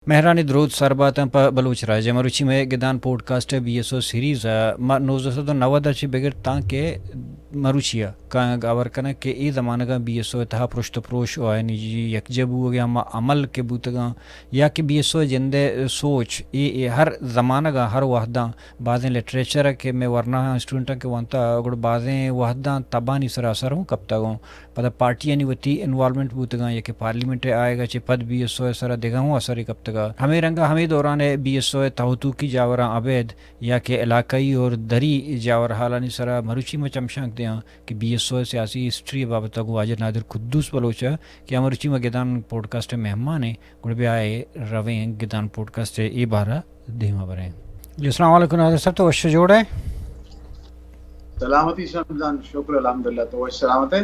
مہرانی درود سر باتاں پہ بلوچ راج ءَ۔ مروچی مئے گدان پوڈکاسٹ ءِ بی ایس او سیریز ءَ ما نوزدہ سد ءُ نود ءَ چہ بگر تاں کہ مروچی ءَ کایاں گاور کناں کہ اے زمانگ ءَ بی ایس او ءِ تہا پرشت ءُ پروش ءُ آیانی یکجہ بوگ ءِ ہما عمل کہ بوتگاں یا کہ بی ایس او ءِ جند ءِ سوچ اے، اے ہر زمانگ ءَ ہر وہداں بازیں لٹریچر ءَ کہ مئے ورناہاں اسٹوڈنٹاں کہ ونتہ گڑا بازیں وہداں تبانی سرا اثر ہوں کپتگ اوں۔ پدا پارٹیانی وتی انوالومنٹ بوتگاں یا کہ پارلیمنٹ ءِ آیگ ءَ چہ پد بی ایس او ءِ سرا دگہ ہوں اثرے کپتگ ءَ۔ ہمے رنگ ءَ ہمے دوران ءَ بی ایس او ءِ تہوتوکی جاوراں ابید یا کہ علاقائی اور دری جاور حالانی سرا مروچی ما چمشانک دیاں کہ بی ایس او ءِ سیاسی ہسٹری ءِ بابت ءَ گوں واجہ نادر قدوس بلوچ ءَ کہ آ مروچی ما گدان پوڈکاسٹ ءِ مہمان ایں۔ گڑا بیا اے رویں گدان پوڈکاسٹ ءِ اے بہر ءَ دیما بریں۔ جی، السلام علیکم نادر صاحب، تو وش جوڑ ئے؟ سلامتی شمس جان، شکر الحمدللہ، تو وش سلامت ئے؟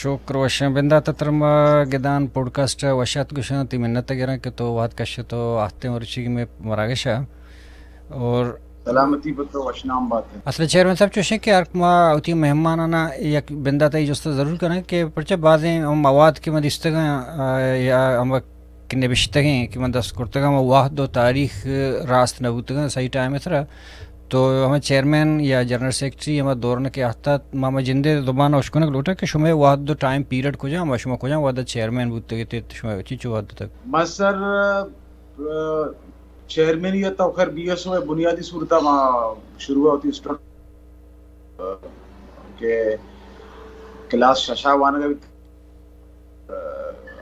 شکر وشیں بندات ءَ ترا ما گدان پوڈکاسٹ ءَ وش آتک گوشاں، تئی منت ءَ گراں کہ تو وہد کش ئے تو آہتیں مروچی مئے مراگش ءَ۔ اور سلامتی پر تو وشنام بات ئے۔ اصل چیئرمین صاحب چوشیں کہ ہر ما وتی مہمانانا یک بندات ءَ اے جست ءَ ضرور کناں کہ پرچہ بازیں ہم مواد کہ من دیستگاں، آ، یا ہم کہ نبشتگیں کہ من دست کرتگاں، ہما وہد ءُ تاریخ راست نہ بوتگاں صحیح ٹائم ءِ سرا۔ تو ہما چیئرمین یا جنرل سیکرٹری ہما دوران کہ آہتات، ما ہما جندے زبان ءَ اشکنگ لوٹاں کہ شمئے وہد ءُ ٹائم پیریڈ کجام ءَ، شما کجام وہد ءَ چیئرمین بوتگ ات، شما چنچو وہد اتگ؟ ما سر، آ، چیئرمینی ءَ تو خیر بی ایس او ءِ بنیادی صورت ءَ ما شروع ءَ وتی اسٹوڈنٹ کہ کلاس شش ءَ وانگ ءَ بیت۔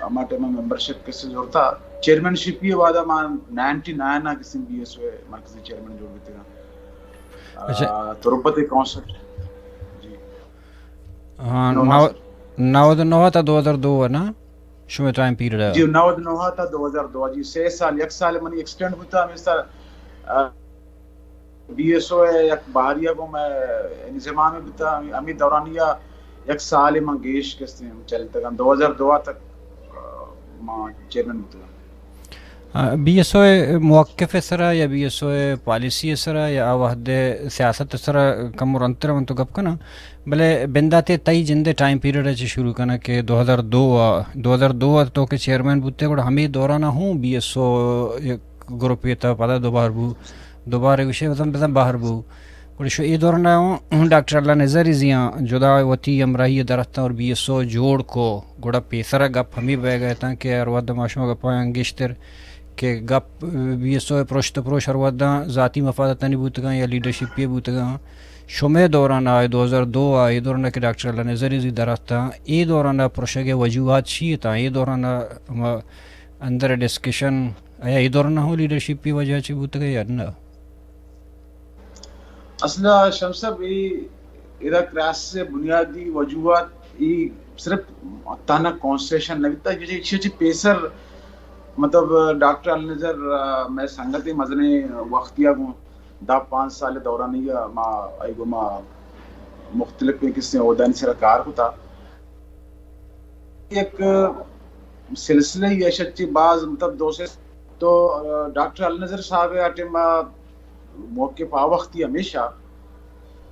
ہما ٹائم ءَ ممبرشپ کسے زرتا، چیئرمین شپی ءَ بعد ءَ ما نائنٹی نائن ءَ کسے بی ایس او ءِ مرکزی چیئرمین جوڑ بیتگاں۔ اچھا۔ آ، تربت کونسل۔ جی۔ ہاں، نو نو-، نود و نو تا دو ہزار دو ءَ نا؟ شمئے ٹائم پیریڈ ءَ؟ جی، نود و نو تا دو ہزار دو، جی، سے سال، یک سال منی ایکسٹینڈ بوتا، ہمے سال، آ، بی ایس او ءِ یک بہری ءَ گوں مئے انضمام بوتا، ہمے دورانی ءَ یک سالے من گیش کستیں چلتگاں، دو ہزار دو تک، آ، ما چیئرمین بوتگاں۔ آ، بی ایس او ءِ موقف ءِ سرا یا بی ایس او ءِ پالیسی ءِ سرا یا آ وہد ءِ سیاست ءِ سرا کمو رندتر من تو گپ کناں، بلے بندات ءَ تئی جند ءِ ٹائم پیریڈ ءَ چہ شروع کناں کہ دو ہزار دو ءَ، دو ہزار دو ءَ تو کہ چیئرمین بوتے گڑا ہمے دوران ءَ ہوں بی ایس او یک گروپے تھا، پدا دوبار بو، دوبارہ گوشے بزن بزن بہر بو۔ گڑا شو اے دوران ءَ ہوں ڈاکٹر اللہ نظر زیاں جدا وتی ہمراہی ءَ دراتاں اور بی ایس او جوڑ کو۔ گڑا پیسرا گپ ہمے بئیگ ءَ اتاں کہ ہر وھد ما شما گپاں گیشتر کہ گپ بی ایس او ءِ پرشت ءُ پروش ہر وھداں ذاتی مفاداتانی بوتگاں یا لیڈرشپی بوتگاں۔ شمئے دوران ءَ، دو ہزار دو ءَ، اے دوران ءَ کہ ڈاکٹر اللہ نظر زی دراتاں، اے دوران ءَ پرشگ ءِ وجوہات چی اتاں؟ اے دوران ءَ ہما اندر ڈسکشن آیا اے دوران ءَ ہوں لیڈرشپی وجہ چی بوتگ یا نہ؟ اصل ءَ شمس صاحب، اے ادا کرائسس ءِ بنیادی وجوہات اے صرف تہنا کانسٹیٹیوشن نہ بیتا، ایشی چہ پیسر مطلب ڈاکٹر النظر، آ، مئے سنگتے مزنیں وختی ءَ گوں دہ پانچ سال دورانی ءَ ما آئی گوں ما مختلف قسم عہدانی سرا کار کتا۔ یک سلسلہ ہی ایشی چہ باز مطلب دو سے تو، آ، ڈاکٹر النظر صاحب ءِ آ ٹائم ءَ موقف آ وختی ہمیشہ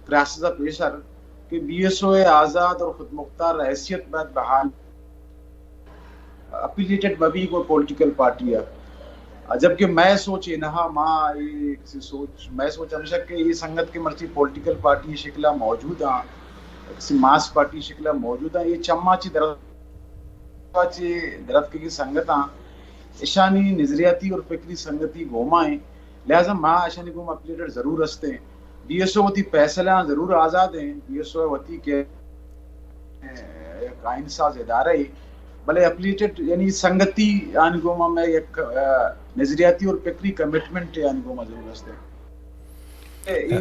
کرائسس ءَ پیسر کہ بی ایس او ءِ آزاد اور خود مختار حیثیت باید بحال، اپیلیٹڈ مہ بی کوئی پولیٹیکل پارٹی ءَ۔ جبکہ مئے سوچ اے نہ، ما اے کسی سوچ، مئے سوچ ہمیشہ کہ اے سنگت کہ مرچی پولیٹیکل پارٹی شکل ءَ موجود آں، کسی ماس پارٹی شکل ءَ موجود آں، اے چماں چی درد چہ دراتکگیں سنگتاں، اشانی نظریاتی اور فکری سنگتی گوما ایں، لہذا ما اشانی گوما اپیلیٹڈ ضرور ہستیں۔ بی ایس او وتی فیصلہ آں ضرور آزاد ایں، بی ایس او وتی کہ یک آئین ساز ادارہ اے، بلے اپیلیٹڈ یعنی سنگتی آنی گوما مئے یک، آ، نظریاتی اور فکری کمٹمنٹ آنی گوما ضرور ہستیں۔ اے، اے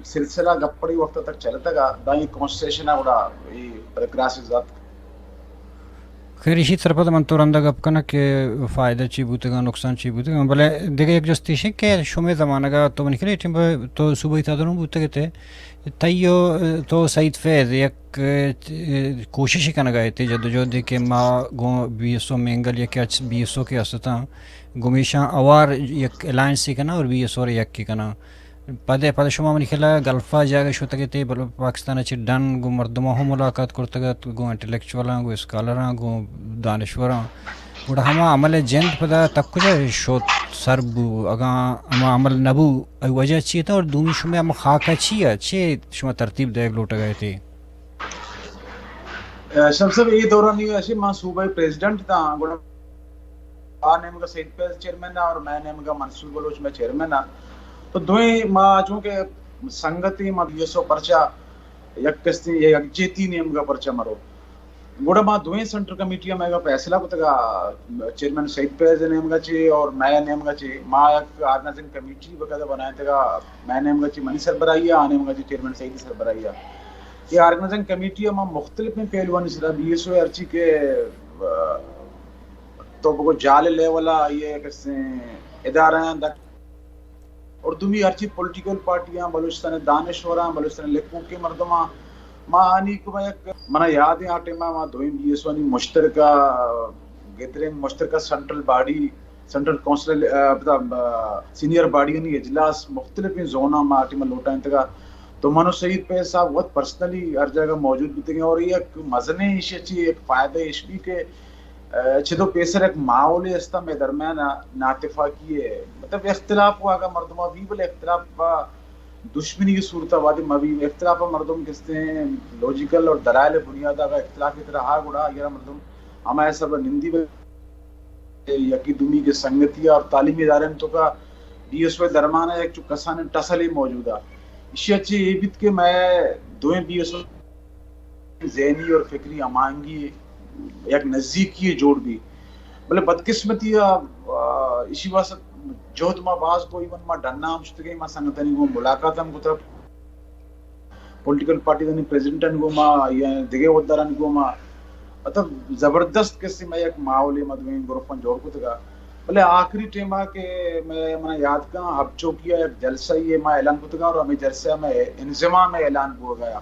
سلسلہ گپڑی وقت تک چلتگ ءَ، داں اے کانسٹیٹیوشن ءَ گڑا اے پریگریس زات۔ خیر، ایشی سرپد من تو رندا گپ کناں کہ فائدہ چی بوتگاں، نقصان چی بوتگاں، بلے دگہ یک جست ایش کہ شمے زمانگ ءَ تو منی خیال ءَ ٹیم تو صوبائی صدر ہوں بوتگ ات، تئی و تو سعید فیض یک، اه، کوشش کنگ ءَ ات جدوجہد کہ ما گوں بی ایس او مینگل یا کہ بی ایس او کہ استاں گمیشاں اوار یک الائنس کناں اور بی ایس او ءَ یکی کناں۔ پد ءَ، پد ءَ شما منی خیال ءَ گلف ءَ جاگہ شتگ ات، بلے پاکستان ءَ چہ ڈن گوں مردماں ہم ملاقات کرتگ ات، گوں انٹلیکچولاں، گوں اسکالراں، گوں دانشوراں۔ گڑا ہما عمل ءِ جند پدا تک کجا شوت سر بو؟ اگاں ہما عمل نہ بو، اے وجہ چی ات؟ اور دومی شمئے ہما خاکہ چی ات؟ چے شما ترتیب دئیگ لوٹگ ءَ ات؟ اشرف صاحب، اے دورانی اشی ما صوبہ پریزیڈنٹ تاں، گڑا آ نیمگا سید فیض چیئرمین ءَ اور مئے نیمگا منصور بلوچ مئے چیئرمین ءَ۔ تو دوئیں ما چونکہ سنگتی، ما بی ایس او پرچا یک قسطیں یکجہتی نیمگا پرچا مرو۔ گڑا ما دوئیں سینٹرل کمیٹی ءَ مئیگا فیصلہ کتگا، چیئرمین سید فیض ءِ نیمگا چی اور مئے نیمگا چی، ما یک آرگنائزنگ کمیٹی باقاعدہ بنائینتگا، مئے نیمگا چی منی سربراہی ءَ، آ نیمگا چی چیئرمین سید ءِ سربراہی ءَ۔ یہ آرگنائزنگ کمیٹی ءَ ما مختلفیں پہلوانی سرا بی ایس او ءِ ہرچی کہ، آ، تو بگو جال لیول ءَ آئی ءِ کسیں ادارہ آں دک اور دومی ہرچی پولیٹیکل پارٹیاں، بلوچستان ءِ دانشوراں، بلوچستان ءِ لکھوکیں مردماں، ما آنی کما یک، منا یاد ایں آ ٹائما ما دوئیں بی ایس او آنی مشترکہ گیدرنگ، مشترکہ سینٹرل باڈی، سینٹرل کونسل، آ، پدا، آ، سینئر باڈی آنی اجلاس مختلفیں زوناں ما آ ٹائما لوٹائینتگا۔ تو من و سید فیض صاحب وت پرسنلی ہر جاگہ موجود بیتگیں اور یک مزنیں ایشی چی یک فائدہ ایش بی کہ چدو پیسر یک ماحولے است مئے درمیان ءَ ناتفاقی ءِ، مطلب اختلاف واگا مردم ءَ بی، بلے اختلاف ءَ دشمنی کی صورت ءَ وہدے مہ بی، اختلاف ءَ مردم کستے ہیں لوجیکل اور دلائل بنیاد ءَ اگر اختلاف کی طرح ہا گڑا اگر مردم ہمے سب نندی بل یکی دومی کے سنگتی اور تعلیمی ادارے تو کا بی ایس او درمیان ءَ یک چو کسان ٹسلے موجود ہے۔ ایشی ءَ چہ اے بیت کہ مئے دوئیں بی ایس او ذہنی اور فکری ہماہنگی یک نزیکی جوڑ بی۔ بلے بدقسمتی ءَ، آ، ایشی واسطہ جہد ما باز کو، ایون ما ڈنا ہم شتگیں، ما سنگتانی گوں ملاقات ہم کتگ، پولیٹیکل پارٹیزانی پریزیڈنٹانی گوں ما یا دگہ عہدیدارانی گوں ما، مطلب زبردست قسم یک ماحولے ما دوئیں گروپاں جوڑ کتگا۔ بلے آخری ٹائما کہ مئے، منا یاد کاں، حب چوکی ءَ یک جلسہ یے ما اعلان کتگا اور ہمیں جلسہ ءَ مئے انضمام اعلان بوگا۔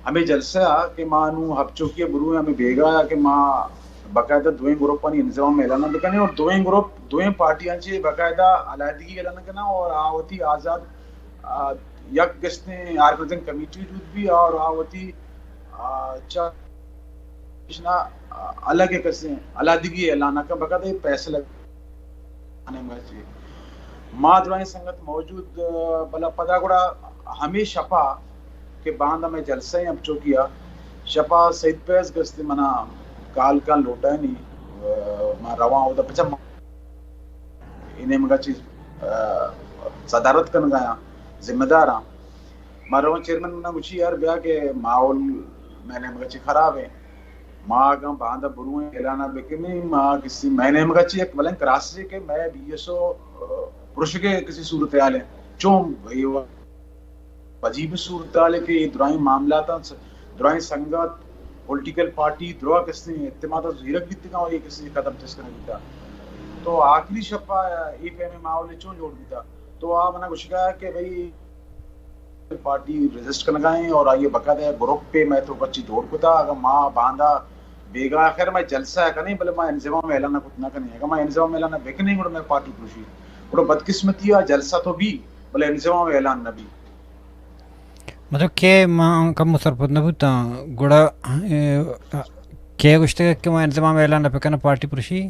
ہمیں جلسہ ءَ کہ ما نوں حب چوکی ءَ برویں ہمیں بیگاہ ءَ کہ ما باقاعدہ دوئیں گروپانی انضمام اعلان بکنیں اور دوئیں گروپ، دوئیں پارٹیاں چہ باقاعدہ علیحدگی اعلان کناں اور آ وتی آزاد، آ، یک گشتیں آرگنائزنگ کمیٹی وجود بی اور آ وتی، آ، چا اشنا، آ، الگ کسیں علیحدگی اعلان کن، باقاعدہ یہ فیصلہ آنے مرچی۔ ما درائیں سنگت موجود، آ، بلا پدا گڑا ہمیں شپا کہ باندا میں جلسہ ہیں اب چوکیا، شپا سید فیض گستے منا کال کال لوٹائنی، آ، ما رواں اودا پچا ما اے نیمگا چیز، آ، صدارت کنگا یا ذمہ دار ہاں۔ ما رواں چیئرمین منا گوشی یار بیا کہ ماحول میں نیمگا چی خراب ہے۔ ما اگاں باندا برویں اعلان بکنی، ما کسی میں نیمگا چی یک بلیں کراسے کہ میں بی ایس او، آ، پرشگے کسی صورتحال ہے۔ چون یہ عجیب صورتحال ہے کہ یہ درائیں معاملات ہیں، درائیں سنگت، پولیٹیکل پارٹی، دروا کسی اعتماد زیرک بیتگا اور یہ کسی قدم چست نہ بیتا۔ تو آخری شپا یہ فہمیں ماحول چون جوڑ بیتا۔ تو آ منا گوشگا کہ بھئی پارٹی رجسٹ کنگا ہیں اور آئیے باقاعدہ گروپ پہ میں تو بچی جوڑ کتا، اگر ما باندا بیگا خیر میں جلسہ کنیں، بلے ما انضمام اعلان کت نہ کنیں۔ اگر ما انضمام اعلان بکنیں، گڑا میں پارٹی پروشی۔ گڑا بدقسمتی آ جلسہ تو بھی، بلے انضمام اعلان نہ بھی۔ مطلب کہ ما کم سرپد نہ بوتاں، گڑا، اے، کہ گوشتگ کہ ما انضمام اعلان نہ بکناں پارٹی پروشی؟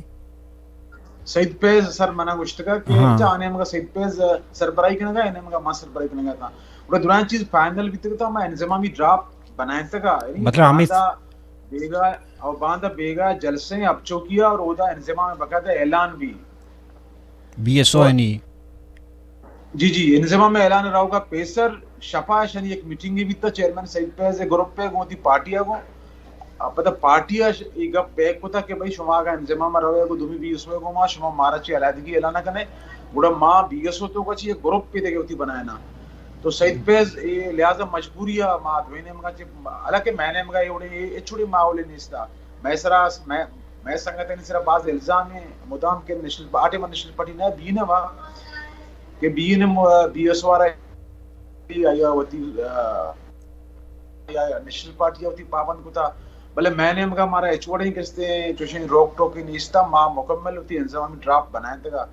سید فیض سر منا گوشتگا کہ ہاں۔ اچھا، آنے مگا سید فیض سربراہی کنگا، آنے مگا ما سربراہی کنگا تھا۔ گڑا درائیں چیز فائنل بیتگ تھا، ما انضمامی ڈرافٹ بنائینتگا، یعنی مطلب ہمیں باندا بیگا، اور باندا بیگا جلسے اب چوکیا اور اودا انضمام باقاعدہ اعلان بھی۔ بی ایس او اور اینی۔ جی، جی، انضمام اعلان رہوگا پیسر شپا شنی یک میٹنگے بیتا چیئرمین سید فیض گروپ پہ گوں وتی پارٹی ءَ گوں۔ آ، پدا پارٹی ءَ ش-، اے گپ بیک کتا کہ بھئی شما اگاں انضمام ءَ روئے گوں دومی بی ایس او ءَ گوں ما شما مارا چی علیحدگی اعلان کنئے، گڑا ما بی ایس او تو کا چی یک گروپ پہ دگہ وتی بنائینا۔ تو سید فیض اے لہذا مجبوری ءَ ما دوئیں نیمگا چی، حالانکہ میں نیمگا اے وڑیں اے، اے چھوڑی ماحول نیستا۔ میں سرا، میں، میں سنگتانی سرا باز الزام ہیں، مدام کہ نیشنل پارٹی، من نیشنل پارٹی نہ بی این ایم کہ B N M, B S O آر آئی آیا وتی، آ، یا نیشنل پارٹی وتی پابند کتا، بلے میں نیمگا مارا ہچ وڑیں کستے چوشیں روک ٹوکے نیستا، ما مکمل وتی انضمامی ڈرافٹ بنائینتگا۔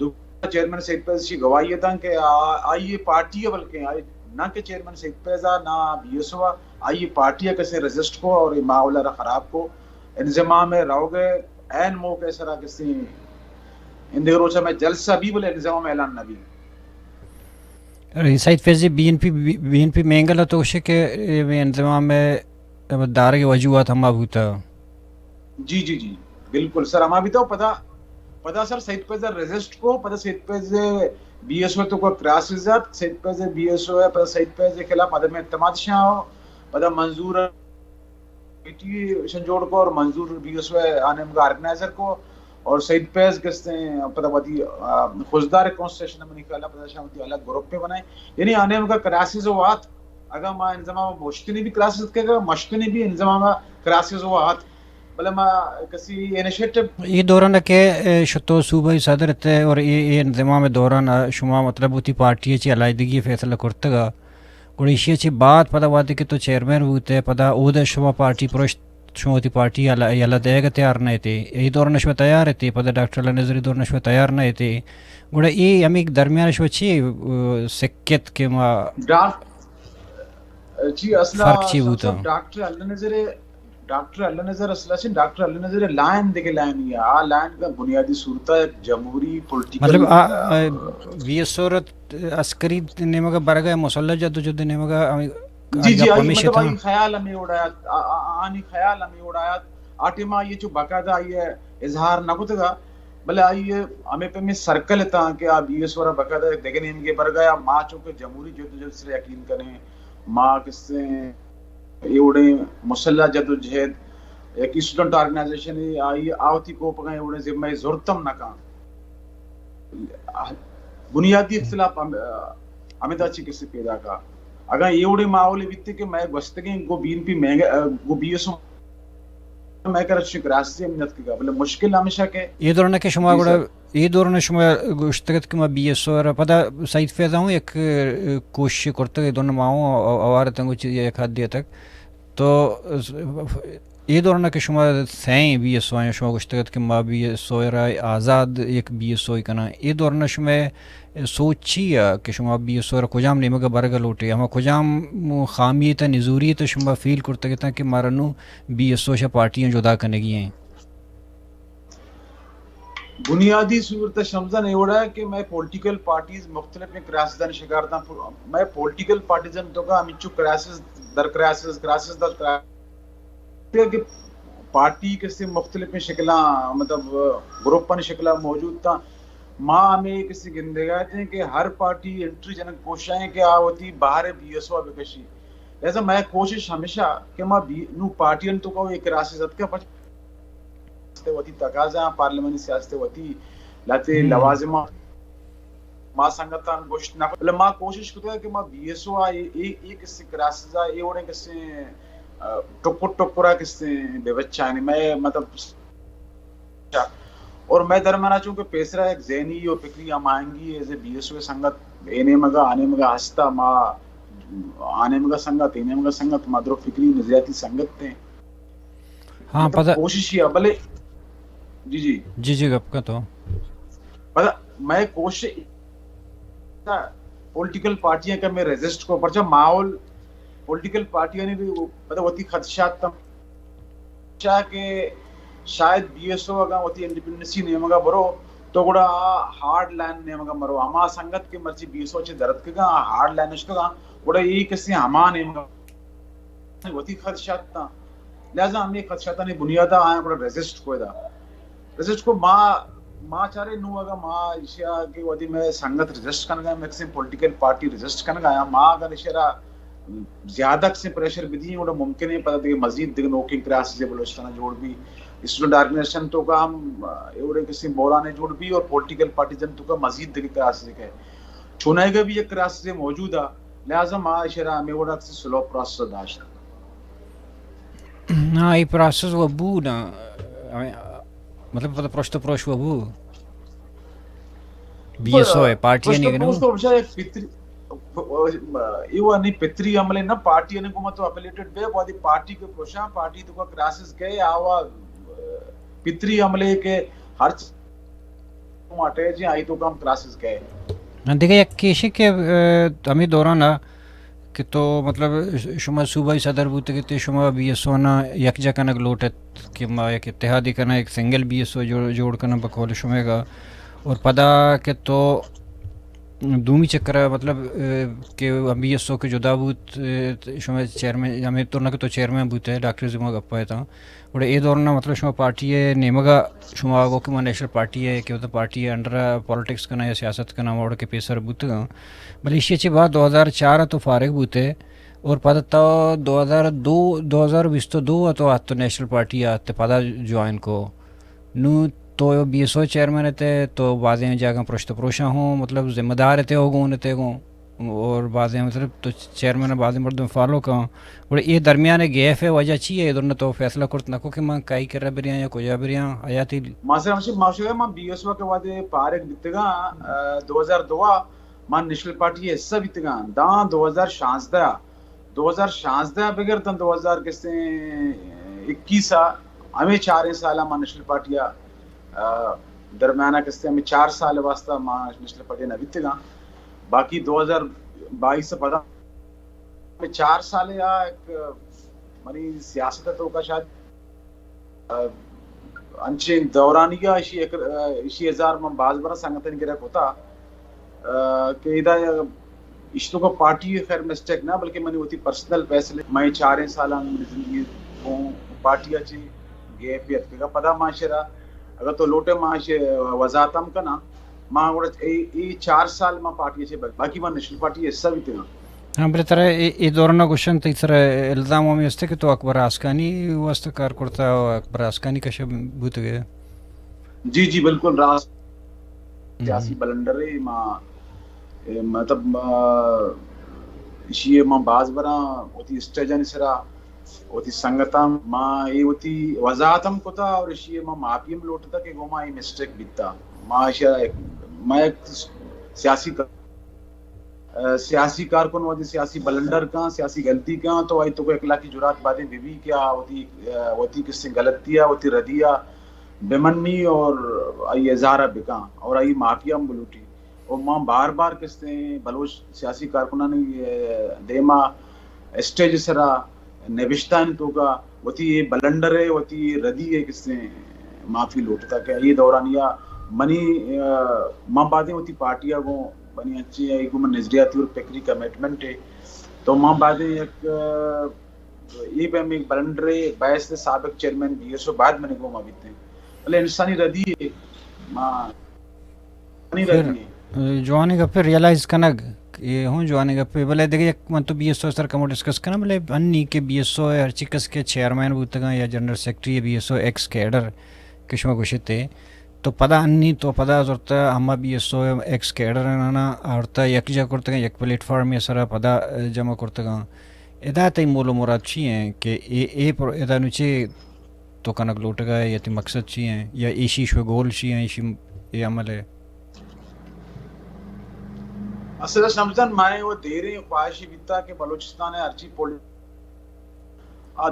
دو چیئرمین سید فیض شی گواہی اتاں کہ آ-، آئی پارٹی ہے بلکہ آئی نہ کہ چیئرمین سید فیض آ، نہ بی ایس او آ، آئی پارٹی ہے کسے رجسٹ کو اور یہ ماحول را خراب کو۔ انضمام ہے رہو گئے، این موقع سرا کسی اندگہ روچا میں جلسہ بھی بلے انتظام اعلان نہ بھی۔ Saeed Faiz, B N P, B N P Mengal تو گوشے کہ اے انتظام دارگ وجوہات ہما بوتا۔ جی جی جی، بالکل سر، ہما بوتا۔ پدا پدا سر سعید فیض ریزسٹ کو، پدا سعید فیض بی ایس او تو کو کراسز ات، سعید فیض بی ایس او ہے، پدا سعید فیض خلاف عدم اعتماد شاہ، پدا منظور کمیٹی شن جوڑ کو اور منظور بی ایس او آ نیمگا آرگنائزر کو اور سعید فیض کستے پدا وتی خضدار کانسٹیٹیوشن منی خیال پدا شان وتی الگ گروپ پہ بنائیں۔ یعنی آ نیمگا کراسز و آت، اگا ما انزما مشتنی بھی کراسز کے گا، مشتنی بھی انزما کراسز و آت، بلے ما کسی انیشیٹو اے دوران کہ شتو صوبہ صدر تے اور اے انزما دوران شما مطلب وتی پارٹی چی علیحدگی فیصلہ کرتگا، گڑا ایشی ء چہ بعد پدا وہدے کہ تو چیئرمین بوت ئے، پدا اود ء شما پارٹی پرشت، شما وتی پارٹی یلہ، یلہ دئیگ ء تیار نہ ات ئے۔ اے دوران ء شما تیار ات ئے، پدا ڈاکٹر اللہ نظری دوران ء شما تیار نہ ات ئے۔ گڑا اے ہمے درمیان ء شما چی، ا، سکت کہ ما ڈاک-، جی، اصلا فرق چی بوتا؟ ڈاکٹر اللہ نظر ڈاکٹر اللہ نظر اصل ء چہ ڈاکٹر اللہ نظر ء لائن دگہ لائن ء، آ لائن کا بنیادی صورت ء یک جمہوری پولیٹیکل، مطلب آ، آ، بی ایس او ء عسکری نیمگ ء برگ ء مسلح جد و جہد نیمگ ء ہمیں جی، جی، گپ آئی ہمیش مطلب اتاں۔ آئی خیال ہمیں اڑایا، آ، آ، آ، آنی خیال ہمیں اڑایا، آ ٹیم آئی چو باقاعدہ آئی اظہار نہ کتگا، بلے آئی ہمیں پہ میں سرکل اتاں کہ آ بی ایس او ء باقاعدہ دگہ نیمگے برگ ء، ما چونکہ جمہوری جد و جہد سر یقین کریں، ما کسے اے وڑیں مسلح جدوجہد، یک اسٹوڈنٹ آرگنائزیشن ء آئی آ وتی کوپگاں اے وڑیں ذمہ ء زرت ہم نہ کن۔ بنیادی اختلاف ہم-، ہمدا چی کسی پیدا کا۔ اگاں اے وڑیں ماحول بیتے کہ میں گوستگیں گو بی این پی مہنگا، گو بی ایس او مئے کرا چوشیں کراسزے ہم نیاتکگا، بلے مشکل ہمیشہ کہ اے دوران کہ شما جی گڑا سر۔ اے دوران شما گوشتگ ات کہ ما بی ایس او ء را پدا سعید فیض ء ہوں یک، ا، کوششے کرتگ، اے دوران ما ہوں او-، اوار اتاں گوں چیزے یک حدے ء تک۔ تو اے دوران کہ شما سئیں بی ایس او آں، شما گوشتگ ات کہ ما بی ایس او ء را آزاد یک بی ایس او کناں۔ اے دوران شما سوچ چی ء کہ شما بی ایس او ء را کجام نیمگ ء برگ ء لوٹ ئے؟ ہما کجام خامی ء تہ نزوری ء تہ شما فیل کرتگ اتاں کہ مارا نوں بی ایس او شہ پارٹیاں جدا کنگی ایں؟ بنیادی صورت ء شمزن اے وڑ ء کہ مئے پولیٹیکل پارٹیز مختلفیں کرائسزانی شکار داں۔ مئے پولیٹیکل پارٹیزانی توکا ہمینچو کرائسز در کرائسز، کرائسز در کرائسز کہ پارٹی کسے مختلفیں شکلاں، مطلب، گروپانی شکلاں موجود تاں۔ ما ہمے کسے گندگا اتیں کہ ہر پارٹی انٹری جنگ کوشاں کہ آ وتی بہر بی ایس او بکشی۔ لہذا مئے کوشش ہمیشہ کہ ما بی-، نوں پارٹیانی توکا یک کرائسز اتکا، پرچا سیاست ء وتی تقاضا، پارلیمانی سیاست ء وتی لہتے ہم۔ لوازم ء ما سنگتاں گوشت نہ کت، بلے ما کوشش کتگ کہ ما بی ایس او ء اے، اے، اے کسے کراسز ء اے وڑیں کسے، ا، ٹکر ٹکر ء کسے بہ بچائینی۔ مئے مطلب اور مئے درمیان ء چونکہ پیسرا یک ذہنی اور فکری ہماہنگی ایز اے بی ایس او سنگت اے نیمگا، آ نیمگا ہستا، ما آ نیمگا سنگت، اے نیمگا سنگت، ما درو فکری نظریاتی سنگت ایں۔ ہاں، مطلب، پدا کوشش یا، بلے، جی، جی۔ جی، جی، گپ کن تو۔ پدا مئے کوشش، پولیٹیکل پارٹیاں کہ میں ریزسٹ کو، پرچا ماحول، پولیٹیکل پارٹیاں نے بھی پدا وتی خدشات تم، چا کہ شاید بی ایس او اگاں وتی انڈیپینڈنسی نیمگا برو، تو گڑا آ ہارڈ لائن نیمگا مرو۔ ہما سنگت کہ مرچی بی ایس او چہ درتکگاں، آ ہارڈ لائن اشتگاں، گڑا اے کسے ہما نیمگا وتی خدشات تاں۔ لہذا ہمے خدشاتانی بنیادا آیاں گڑا ریزسٹ کو ادا۔ ریزسٹ کو ما، ما چارے نوں اگاں ما ایشیا کہ وتی مئے سنگت ریزسٹ کنگا، مئے کسیں پولیٹیکل پارٹی ریزسٹ کنگا، یا ما اگر ایشرا زیادہ کسیں پریشر بدیں، گڑا ممکن ہے پدا دگہ مزید دگہ نوکیں کراسز بلوچستان جوڑ بی، اسٹوڈنٹ آرگنائزیشن توکا ہم، آ، ایوڑے کسیں بحرانے جوڑ بی اور پولیٹیکل پارٹیزن توکا مزید دگہ کراسز کئے۔ چونائیگا بھی یک کراسز موجود ہے، لہذا ما ایشرا ہمیں وڑا کسی سلو پروسس داشت۔ ہاں، اے پروسس و بو نا، ہمیں، مطلب، پدا پرشت و پروش و بو۔ بی ایس او ہے، پارٹی پرشت و نہیں کنو۔ پروش تو ہمیشہ یک پتری، ایوہ نہیں پتری عملے نا، پارٹی نے حکومت تو افیلیٹڈ بے، وادی پارٹی کے پروشاں، پارٹی تو کا کراسز گئے، آوا پتری عملے کے ہر چ-، ماٹے جی، آئی تو کم کراسز گئے۔ ہاں، دیکھے یک کیشے کے، اے، ہمیں دوران نا، کہ تو مطلب ش-، شما صوبائی صدر بوتگ ات، شما بی ایس او نا یکجا کنگ لوٹ ات کہ ما یک اتحادی کناں، یک سنگل بی ایس او جوڑ، جوڑ کناں بقول شمے گا۔ اور پدا کہ تو دومی چکر ء مطلب، اے، کہ بی ایس او کہ جدا بوت، اے، شمے چیئرمین، ہمے تو نہ کہ تو چیئرمین بوتے، ڈاکٹر زیما گپا اتاں۔ گڑا اے دوران ء مطلب شما پارٹی ء نیمگ ء شما گو کہ ما نیشنل پارٹی ء کہ وتا پارٹی ء انڈر ء پالیٹکس کناں یا سیاست کناں، ما وڑ کہ پیسر بوتگاں۔ بلے ایشی ء چہ بعد دو ہزار چار ء تو فارغ بوتے اور پدا تو دو ہزار دو، دو ہزار بیست و دو ء تو آت تو نیشنل پارٹی ء آت پدا جوائن کو۔ نوں تو بی ایس او چیئرمین ات، تو بازیں جاگہ پرشت پروشاں ہوں مطلب ذمہ دار ات ہو گون ات گوں۔ اور بازیں مطلب تو چیئرمین ء بازیں مردم فالو کن۔ گڑا اے درمیان ء گیپ ء وجہ چی ہے؟ اے دوران تو فیصلہ کرت نہ کو کہ من کئی کرا بریاں یا کجا بریاں؟ حیاتی ماسر ہمشی ماشوے من بی ایس او کے وعدے پارک بیتگاں، ا، دو ہزار دو ء من نیشنل پارٹی ء حصہ بیتگاں۔ داں دو ہزار شانزدہ، دو ہزار شانزدہ بگر تاں دو ہزار کسے اکیس ء ہمیں چاریں سال ء من نیشنل پارٹی ء، ا، درمیان ء کسے ہمیں چار سال واسطہ ما نیشنل پارٹی نہ بیتگاں۔ باقی دو ہزار بائیس ء پدا چار سال یا ایک منی سیاست ء توکا شاید، ا، انچیں دورانی ء ایشی ایک، ا، ایشی ہزار من باز برا سنگتانی کرا کتا، ا، کہ ادا ایشی توکا پارٹی خیر مسٹیک نہ بلکہ منی وتی پرسنل فیصلے، میں چاریں سالان زندگی گوں پارٹی ء چی گیپ اتکگا۔ پدا ما شرا اگر تو لوٹے ما ایشی وضاحت ہم کناں۔ ما گڑا اے، اے چار سال ما پارٹی چے بل-، باقی ما نیشنل پارٹی حصہ بیتگاں۔ ہاں، بلے ترا اے، اے دوران گوشن تئی سر الزام ہمیں است کہ تو اکبر آسکانی واسطہ کار کرتا و اکبر آسکانی کش بوتگے۔ جی، جی، بالکل راست۔ ہم۔ سیاسی بلنڈر ہے، ما، اے، مطلب، ما، اشی ما باز براں وتی اسٹیجانی سرا وتی سنگتاں ما اے وتی وضاحت ہم کتا اور اشی ما معافی ہم لوٹتا کہ گوما اے مسٹیک بیتا۔ ما اشیا ایک، ما ایک سیاسی ک-، ا، سیاسی کارکن وتی سیاسی بلنڈر کاں، سیاسی غلطی کاں، تو آئی تو کو اخلاقی جرات بادیں بی بی کہ آ وتی، ا، وتی کسیں غلطی ء وتی ردی ء بمنی اور آئی اظہار ء بکاں اور آئی معافی ہم بلوٹی۔ و ما بار بار کستیں بلوچ سیاسی کارکنانی، اے، دیما اسٹیج سرا نبشتانی توکا وتی اے بلنڈر ء وتی اے ردی ء کستیں معافی لوٹتا کہ اے دورانیا منی، اے، ما بادیں وتی پارٹی ء گوں منی انچیں اے گوں من نظریاتی اور فکری کمٹمنٹ ہے تو ما بادیں یک، اے، اے پہ ہمیں بلنڈر ء بحث سابق چیئرمین بی ایس او بعد منی گوما بیتے، بلے انسانی ردی ہے، ما خیر، جوانیں گپے ریئلائز کنگ، اے ہوں جوانیں گپے، بلے دگہ یک من تو بی ایس او سر کمو ڈسکس کناں، بلے انی کہ بی ایس او ہرچی کس کہ چیئرمین بوتگاں یا general secretary be S O x cadre کہ شما گوشتے، تو پدا انی تو پدا زرتا ہما be S O x cadre آنا آورتا یک جا کرتگاں، یک پلیٹ فارم سرا پدا جمع کرتگاں۔ ادا تئی مول و مراد چی ہیں کہ اے، اے پر-، ادا نو چے تو کنگ لوٹگا ئے یا تئی مقصد چی ہیں یا ایشی شو گول چی ہیں، ایشی اے عمل ہے؟ اصل شمسن مائیں وہ دیریں خواہشی بیتا کہ بلوچستان ہے ہرچی پول-، آ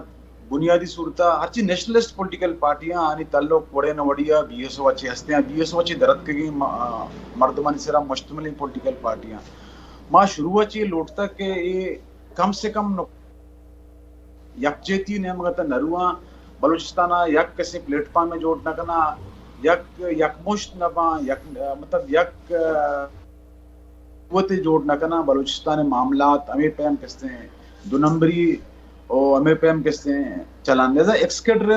بنیادی صورت ء ہرچی نیشنلسٹ پولیٹیکل پارٹیاں آنی تعلق وڑے نہ وڑی ء بی ایس او ء چہ ہستیں، بی ایس او ء چہ درتکگیں م-، مردمانی سرا مشتملیں پولیٹیکل پارٹیاں۔ ما شروع ء چہ لوٹتگ کہ اے کم سے کم نق-، یکجہتی نیمگ ء تہ نہ رواں، بلوچستان ء یک کسے پلیٹ فارم ء جوڑ نہ کناں، یک، یکمشت نہ باں، یک، مطلب یک، قوتے جوڑ نہ کناں، بلوچستان ء معاملات ہمے پیم کستیں دو نمبری و ہمے پیم کستیں چلان۔ لہذا ایکسکیڈر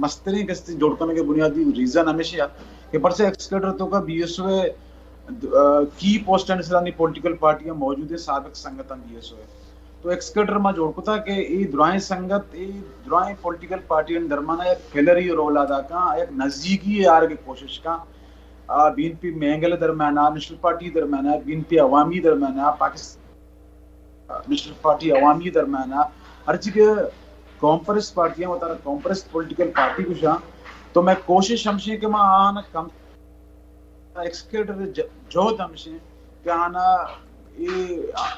مستریں کستیں جوڑ کنگ ء بنیادی ریزن ہمیش ات کہ پرچہ ایکسکیڈر توکا بی ایس او ء، آ، کی پوسٹ آنی سرانی پولیٹیکل پارٹیاں موجود ہیں، سابق سنگتاں بی ایس او ء۔ تو ایکسکیڈر ما جوڑ کتا کہ اے درائیں سنگت، اے درائیں پولیٹیکل پارٹیاں درمیان یک پلری رول ادا کاں، یک نزدیکی آرگ کوشش کاں۔ آ، بی این پی مینگل درمیان ء، نیشنل پارٹی درمیان ء، بی این پی عوامی درمیان ء، پاکستان نیشنل پارٹی عوامی درمیان ء، ہرچی کہ کانفرنس پارٹی ہیں، وتارا کانفرنس پولیٹیکل پارٹی گوشاں، تو میں کوشش ہمشی کہ ما آن کم ایکسکیڈر ج-، جہد ہمشی کہ آنا اے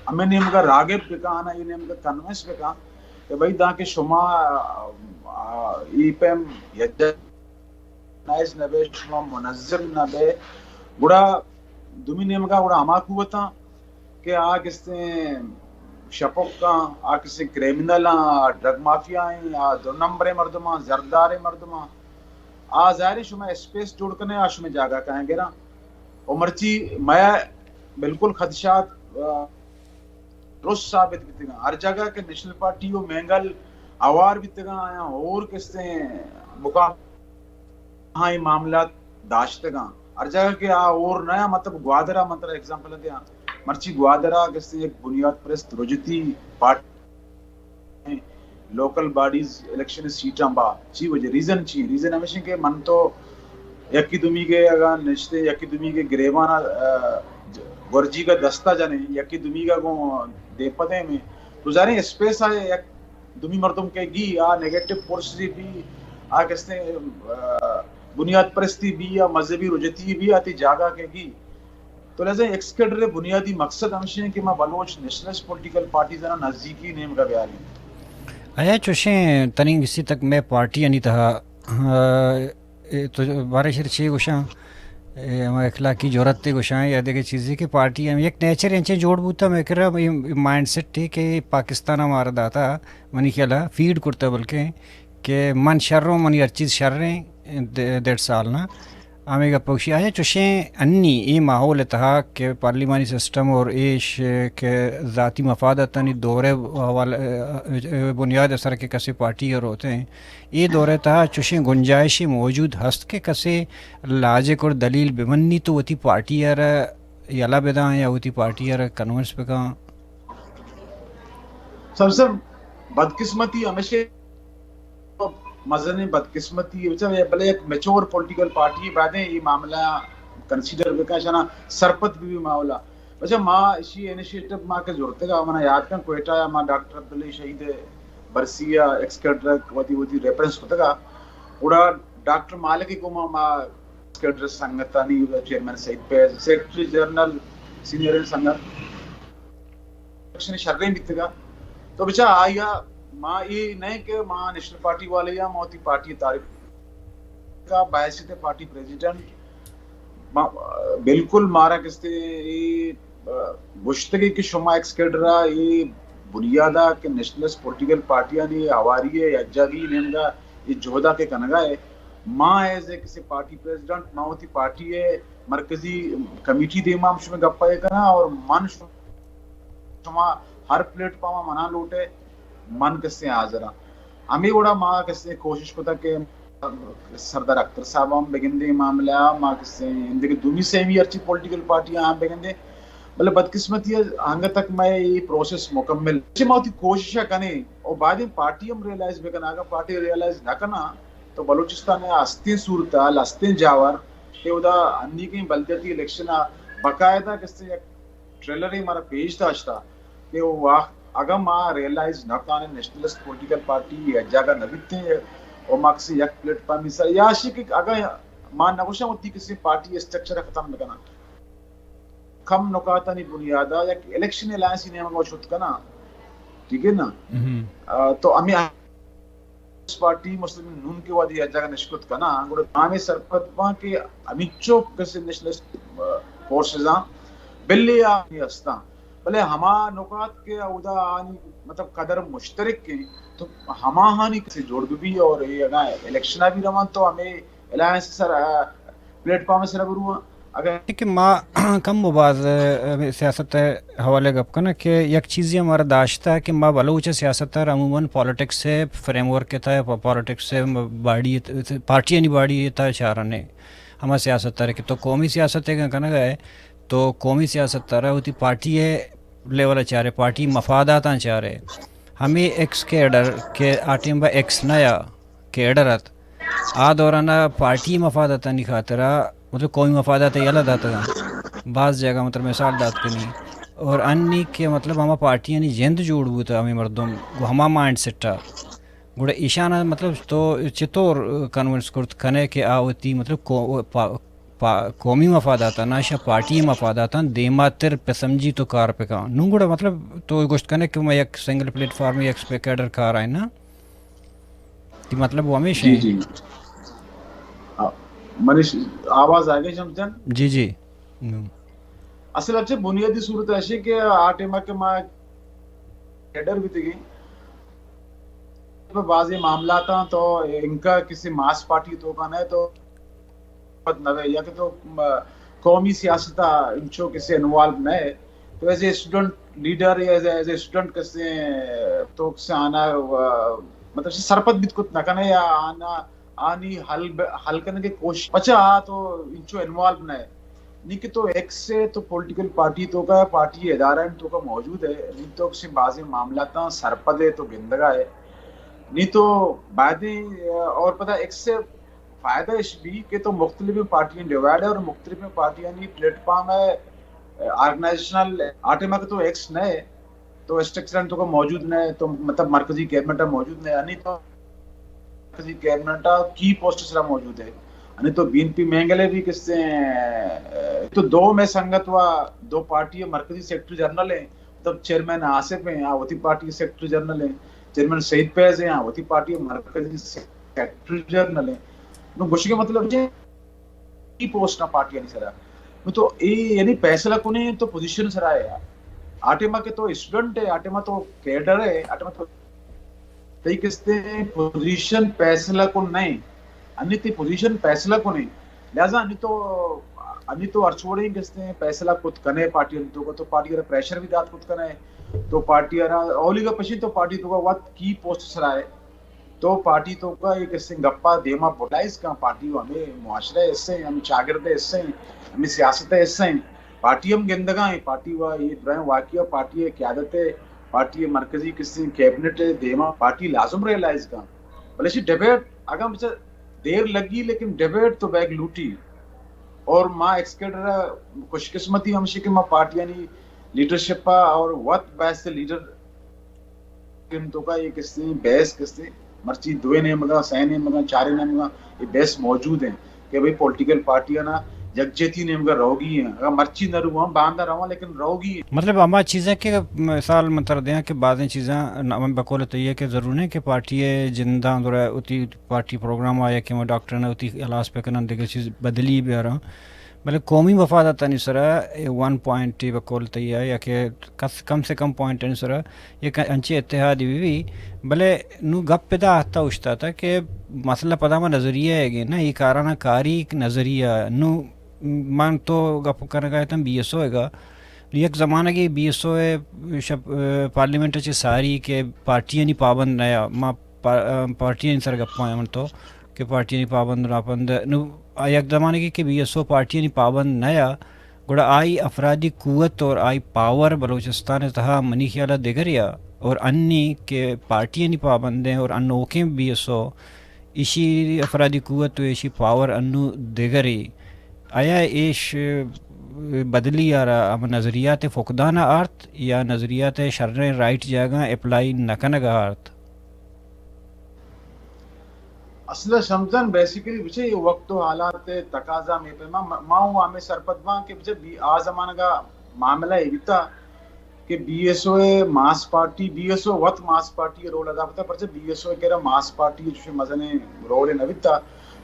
ہمیں نیمگا راغب بکا، آنا اے نیمگا کنوینس بکا کہ بھئی داں کہ شما، آ، آ، اے پیم یک آرگنائز نہ بئے، شما منظم نہ بئے، گڑا دومی نیمگا گڑا ہما قوتاں کہ آ کستیں شپک آں، آ کسے کرمنل آں، آ ڈرگ مافیا ایں، آ دو نمبریں مردم آں، زرداریں مردم آں۔ آ ظاہر ایں شما اسپیس جوڑ کنے، آ شمے جاگہ کائیں گراں۔ و مرچی مئے بالکل خدشات، آ، درست ثابت بیتگاں۔ ہر جاگہ کہ نیشنل پارٹی و مینگل ہوار بیتگاں، آیاں ہور کسے مقام ہاں اے معاملات داشتگاں۔ ہر جاگہ کہ آ ہور نہ آں، مطلب گوادر ءَ من ترا ایگزامپل دیاں۔ مرچی گوادر ءَ کسے یک بنیاد پرست رجتی پارٹی لوکل باڈیز الیکشن سیٹاں با چی وجہ، ریزن چی؟ ریزن ہمیش ایں کہ من تو یکی دومی کے اگاں نشتے، یکی دومی کے گریبان ءَ، آ، گورجی کا دستا جنے، یکی دومی کا گوں دیپتے میں تو ظاہر ایں اسپیس آ یک دومی مردم کہ گی آ نیگیٹو فورس بی، آ کسے، آ، بنیاد پرستی بی یا مذہبی رجتی بی آ تی جاگہ کہ گی۔ تو لہذا ایکس کیڈر بنیادی مقصد ہمیش ایں کہ ما بلوچ نیشنلسٹ پولیٹیکل پارٹیز ءَ نزدیکی نیمگا بیاریں۔ آیا چوشیں تنی گسی تک مئے پارٹی انی تہا، آ، اے تو بارے شر چی گوشاں؟ اے ہما اخلاقی جرات تے گوشاں یا دگہ چیزے کہ پارٹی ہم یک نیچر انچیں جوڑ بوتا، مئے کرا اے مائنڈ سیٹ تے کہ پاکستان ہمارا داتا، منی خیالا فیڈ کرتا، بلکہ کہ من شر ہوں، منی ہر چیز شر ایں، دے-، دیڑھ سال نا۔ ہمے گپ گوشی آیا چوشیں انی اے ماحول تہا کہ پارلیمانی سسٹم اور ایش کہ ذاتی مفاداتانی دورے حوالہ، بنیاد سر کہ کسے پارٹی روتے ہیں، اے دورے تہا چوشیں گنجائشے موجود ہست کہ کسے لاجک اور دلیل بمنی تو وتی پارٹی ءَ را یلہ بداں یا وتی پارٹی ءَ را کنونس بکاں؟ سر، سر، بدقسمتی ہمیش ایں، مزنیں بدقسمتی ایں، بچا، بلے یک میچور پولیٹیکل پارٹی بایدیں اے معاملہ کنسیڈر بکاں، شنا سرپد بی، بی معاملہ۔ بچا، ما اشی انیشیٹو ما کہ زرتگا، منا یاد کن کوئٹہ ءَ ما ڈاکٹر عبدالحی شہید برسی ءَ ایکس کیڈر وتی، وتی ریفرنس کتگا۔ گڑا ڈاکٹر مالک ءَ گوما ما ایکس کیڈر سنگتانی چیئرمین سعید فیض، سیکرٹری جنرل سینئر سنگت الیکشن شریں بیتگا۔ تو بچا آیا ما اے نہ کہ ما نیشنل پارٹی والے یا ما وتی پارٹی تعریف کا بحیثیت پارٹی پریزیڈنٹ ما، بالکل مارا کستے اے، آ، گوشتگی کہ شما ایکس کیڈرا اے بنیادا کہ نیشنلسٹ پولیٹیکل پارٹیانی ہواری ءَ یکجاگی نیمگا اے جہدا کہ کنگا اے، ما ایز اے کسے پارٹی پریزیڈنٹ ما وتی پارٹی ءِ مرکزی کمیٹی دیما ہم شمے گپا اے کناں اور من شما شما ہر پلیٹ فارم ءَ منا لوٹ ئے، من کسے حاضر آں۔ ہمے وڑا ما کسے کوشش کتگ کہ سردار اختر صاحب ہم بگندے معاملہ ءَ، ما کسے اندگہ دومی سیمی ہرچی پولیٹیکل پارٹی آں بگندے، بلے بدقسمتی ءَ انگت تک مئے اے پروسیس مکمل چہ ما وتی کوشش ءَ کنیں اور بایدیں پارٹی ہم ریئلائز بکناں۔ اگاں پارٹی ریئلائز نہ کناں تو بلوچستان ءِ ہستیں صورتحال، ہستیں جاور کہ اودا انیگیں بلدیاتی الیکشن ءَ باقاعدہ کسے یک ٹریلرے مارا پیش داشتا کہ او وقت اگاں ما ریئلائز نہ کانیں نیشنلسٹ پولیٹیکل پارٹی یک جاگہ نہ بیتیں اور ما کسی یک پلیٹ فارمی سر یا شی کہ اگاں ما نگوشاں وتی کسی پارٹی اسٹرکچر ختم بکناں، کم نکاتانی بنیادا یک الیکشن الائنسی نیمگا شت کناں، ٹھیک ہے نا؟ آ، تو ہمیں پارٹی مسلم نون کہ وہدے یک جاگہ نشکت کناں، گڑا ہمے سرپد باں کہ ہمینچو کسے نیشنلسٹ، آ، فورسز آں، بلے آ ہستاں۔ بلے ہما نکات کہ اودا آنی مطلب قدر مشترک ایں، تو ہماہانی کسے جوڑ بہ بی اور اے اگاں الیکشن ءَ بھی رواں تو ہمے الائنس سر، آ، پلیٹ فارم سر برواں۔ اگاں کہ ما کم و باز، آ، سیاست ءِ حوالے گپ کناں کہ یک چیزے ہمارا داشتہ کہ ما بلوچ سیاست ءَ عموماً پالیٹکس ءِ فریم ورک ءِ تہا، پا-، پالیٹکس ءِ باڈی ءِ تہا، پارٹیانی باڈی ءِ تہا چارنے۔ ہما سیاست ءَ کہ تو قومی سیاست ءَ کنگ ءَ ئے، تو قومی سیاست ءَ را وتی پارٹی ءِ لیول ءَ چارے، پارٹی مفاداتاں چارے۔ ہمے ایکس کیڈر کہ آ ٹیم با ایکس نہ یا کیڈر ات، آ دوران ءَ پارٹی مفاداتانی خاطر ءَ، مطلب، قومی مفادات ءَ یلہ داتگ انت۔ باز جاگہ، مطلب، مثال دات کنی۔ اور انی کہ، مطلب، ہما پارٹیانی جند جوڑ بوت، ہمے مردم گوں ہما مائنڈ سیٹ ءَ۔ گڑا ایشان ءَ، مطلب، تو چطور کنونس کرت کنے کہ آ وتی، مطلب، کو-، پا-، پا-، قومی مفادات ءَ نہ، شہ پارٹی مفاداتاں دیماتر پسمجی تو کار پکا۔ نوں گڑا، مطلب، تو گوشت کنے کہ میں یک سنگل پلیٹ فارم، یک کیڈر کار آئے نا۔ تی مطلب وہ ہمیش جی، ہیں۔ جی۔ آ، منی ش-، آواز آگے شمس جان؟ جی، جی۔ نو۔ اصل اچھے بنیادی صورت ایشی کہ آ ٹائم کہ ما، کیڈر بیتگیں۔ پہ بازیں معاملاتاں تو انکا کسی ماس پارٹی توکا نہ تو پد نہ بئے، یا کہ تو، م، قومی سیاست ءَ انچو کسی انوالو نہ ئے، تو ایز اے اسٹوڈنٹ لیڈر یا as a, as a student کسی تو کسی آنا، آ، مطلب سرپد بیت کت نہ کنے یا آنا، آنی حل ب-، حل کنگے کوشش پچا تو انچو انوالو نہ ئے۔ نی کہ تو ایکس ئے تو پولیٹیکل پارٹی توکا، پارٹی ادارہ توکا موجود ئے، نی تو کسی بازیں معاملاتاں سرپد ئے تو گندگا ئے۔ نی تو بایدیں، آ، اور پدا ایکس ئے فائدہ اش بی کہ تو مختلف پارٹیاں ڈیوائیڈ ئے اور مختلف پارٹیانی پلیٹ فارم ئے، آرگنائزیشنل آ ٹائما کہ تو ایکس نہ ئے، تو اسٹرکچر توکا موجود نہ ئے، تو مطلب مرکزی کیبنٹ موجود نہ ئے، یعنی تو مرکزی کیبنٹ کی پوسٹ سرا موجود ئے، یعنی تو بی این پی مینگل ئے بھی کسے، تو دو مئے سنگت وا دو پارٹی مرکزی سیکرٹری جنرل ئے، مطلب چیئرمین آصف ئے، آ وتی پارٹی سیکرٹری جنرل ئے، چیئرمین سعید فیض ئے، آ وتی پارٹی مرکزی سیکرٹری جنرل ئے۔ نو گوشگے مطلب چے؟ ای پوسٹ نا پارٹی آنی سرا۔ نو تو اے یعنی فیصلہ کنے تو پوزیشن سرا ئے۔ آ ٹائما کہ تو اسٹوڈنٹ ئے، آ ٹائما تو کیڈر ئے، آ ٹائما تو تئی کستے پوزیشن فیصلہ کن نہ ئے۔ انی تئی پوزیشن فیصلہ کنے۔ لہذا انی تو، انی تو ہرچ وڑیں کستے فیصلہ کت کنے پارٹی انی توکا، تو پارٹی را پریشر بھی دات کت کنے۔ تو پارٹی را اولی گپ اشی تو پارٹی توکا وت کی پوسٹ سرا ئے۔ تو پارٹی توکا اے کسے گپا دیما بوٹائز کن، پارٹی و ہمے معاشرہ حصہ ایں، ہمے چاگرد حصہ ایں، ہمے سیاست حصہ ایں۔ پارٹی ہم گندگا ایں، پارٹی و اے درائیں واقعہ پارٹی قیادت ئے، پارٹی مرکزی کسے کیبنٹ ئے دیما پارٹی لازم ریئلائز کن۔ بلے اشی ڈیبیٹ اگاں بچا دیر لگی لیکن ڈیبیٹ تو بیگ لوٹی۔ اور ما ایکس کیڈر خوش قسمتی ہمشی کہ ما پارٹیانی لیڈرشپ اور وت بیسٹ لیڈر ٹیم توکا اے کسے بحث کسے مرچی دوئے نیمگا، سئے نیمگا، چارے نیمگا اے بحث موجود ایں کہ بھئی پولیٹیکل پارٹی آنا یکجہتی نیمگا روگی ایں۔ اگر مرچی نہ رواں، باندا رواں، لیکن روگی ایں۔ مطلب ہما چیزاں کہ مثال من ترا دیاں کہ بازیں چیزاں نہ، من بقول تئی کہ ضرور نہیں کہ پارٹی جنداں درا وتی پارٹی پروگرام آیا کہ ما ڈاکٹر نے وتی الاس پہ کنن دگہ چیز بدلی بیاراں۔ بلے قومی مفاداتانی سرا اے ون پوائنٹ ٹی بقول تئی یا کہ کس، کم سے کم پوائنٹانی سرا یک انچیں اتحادے بہ بی۔ بلے نوں گپ پدا آتا اوشتاتا کہ مسئلہ پدا ما نظریہ ئیگ ایں، نہ اے کارانا کاری نظریہ۔ نوں من تو گپ کنگا اتاں بی ایس او ئیگا۔ یک زمانگے بی ایس او ئے شپ-، پارلیمنٹ چہ ساری کہ پارٹیانی پابند نیا، ما پا-، پارٹیانی سر گپاں من تو کہ پارٹیانی پابند ناپند۔ نوں آ یک زمانگے کہ بی ایس او پارٹیانی پابند نیا، گڑا آئی افرادی قوت اور آئی پاور بلوچستان تہا منی خیال ء دگرے ء، اور انی کہ پارٹیانی پابند ایں اور انوکیں بی ایس او، ایشی افرادی قوت و ایشی پاور انو دگرے۔ آیا ایش بدلی آرا ہم نظریات فقدان آرت یا نظریات شریں رائٹ جاگاں اپلائی نہ کنگ آرت؟ اصل ء شمزان بیسیکلی بچے اے وقت و حالات ء تقاضا مے پیما ما، ما اوں ہمے سرپد باں کہ بچے بی آ زمانگا معاملہ اے بیتا کہ بی ایس او ء ماس پارٹی، بی ایس او وت ماس پارٹی ء رول ادا کتا، پرچہ بی ایس او ء کرا ماس پارٹی ء چوشیں مزنیں رولے نہ بیتا،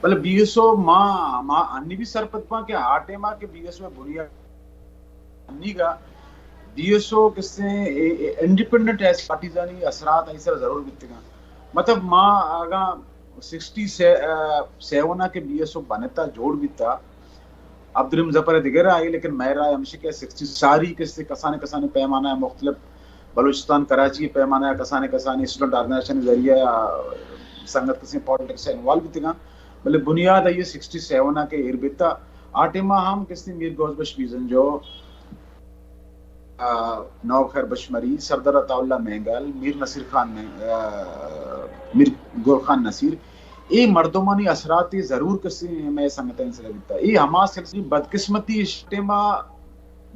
بلے بی ایس او ما، ما انی بھی سرپد باں کہ آ ٹائما کہ بی ایس او بنیاد انیگا بی ایس او کسے اے، اے انڈیپینڈنٹ ایز پارٹیزانی اثرات آئی سر ضرور بیتگاں۔ مطلب ما اگاں سکسٹی سیون ء کہ بی ایس او بنتا جوڑ بیتا، عبدالرحیم ظفر ء دگہ رائے، لیکن مئے رائے ہمشی کہ سکسٹی ساری کسے کسانے کسانے پیمانہ ء مختلف بلوچستان کراچی ء پیمانہ ء کسانے کسانے اسٹوڈنٹ آرگنائزیشن ذریعہ ء سنگت کسے پالیٹکس ء انوالو بیتگاں، بلے بنیاد آئی سکسٹی سیون ء کہ ایر بیتا۔ آ ٹائما ہم کسے میر غوث بخش بیزنجو، آ، نواب خیر بشمری، سردار عطا اللہ مینگل، میر نصیر خان مین-، آ، میر گل خان نصیر، اے مردمانی اثرات ضرور کسے مئے سنگتانی سرا بیتا۔ اے ہما سلسلہ بدقسمتی اش ٹائما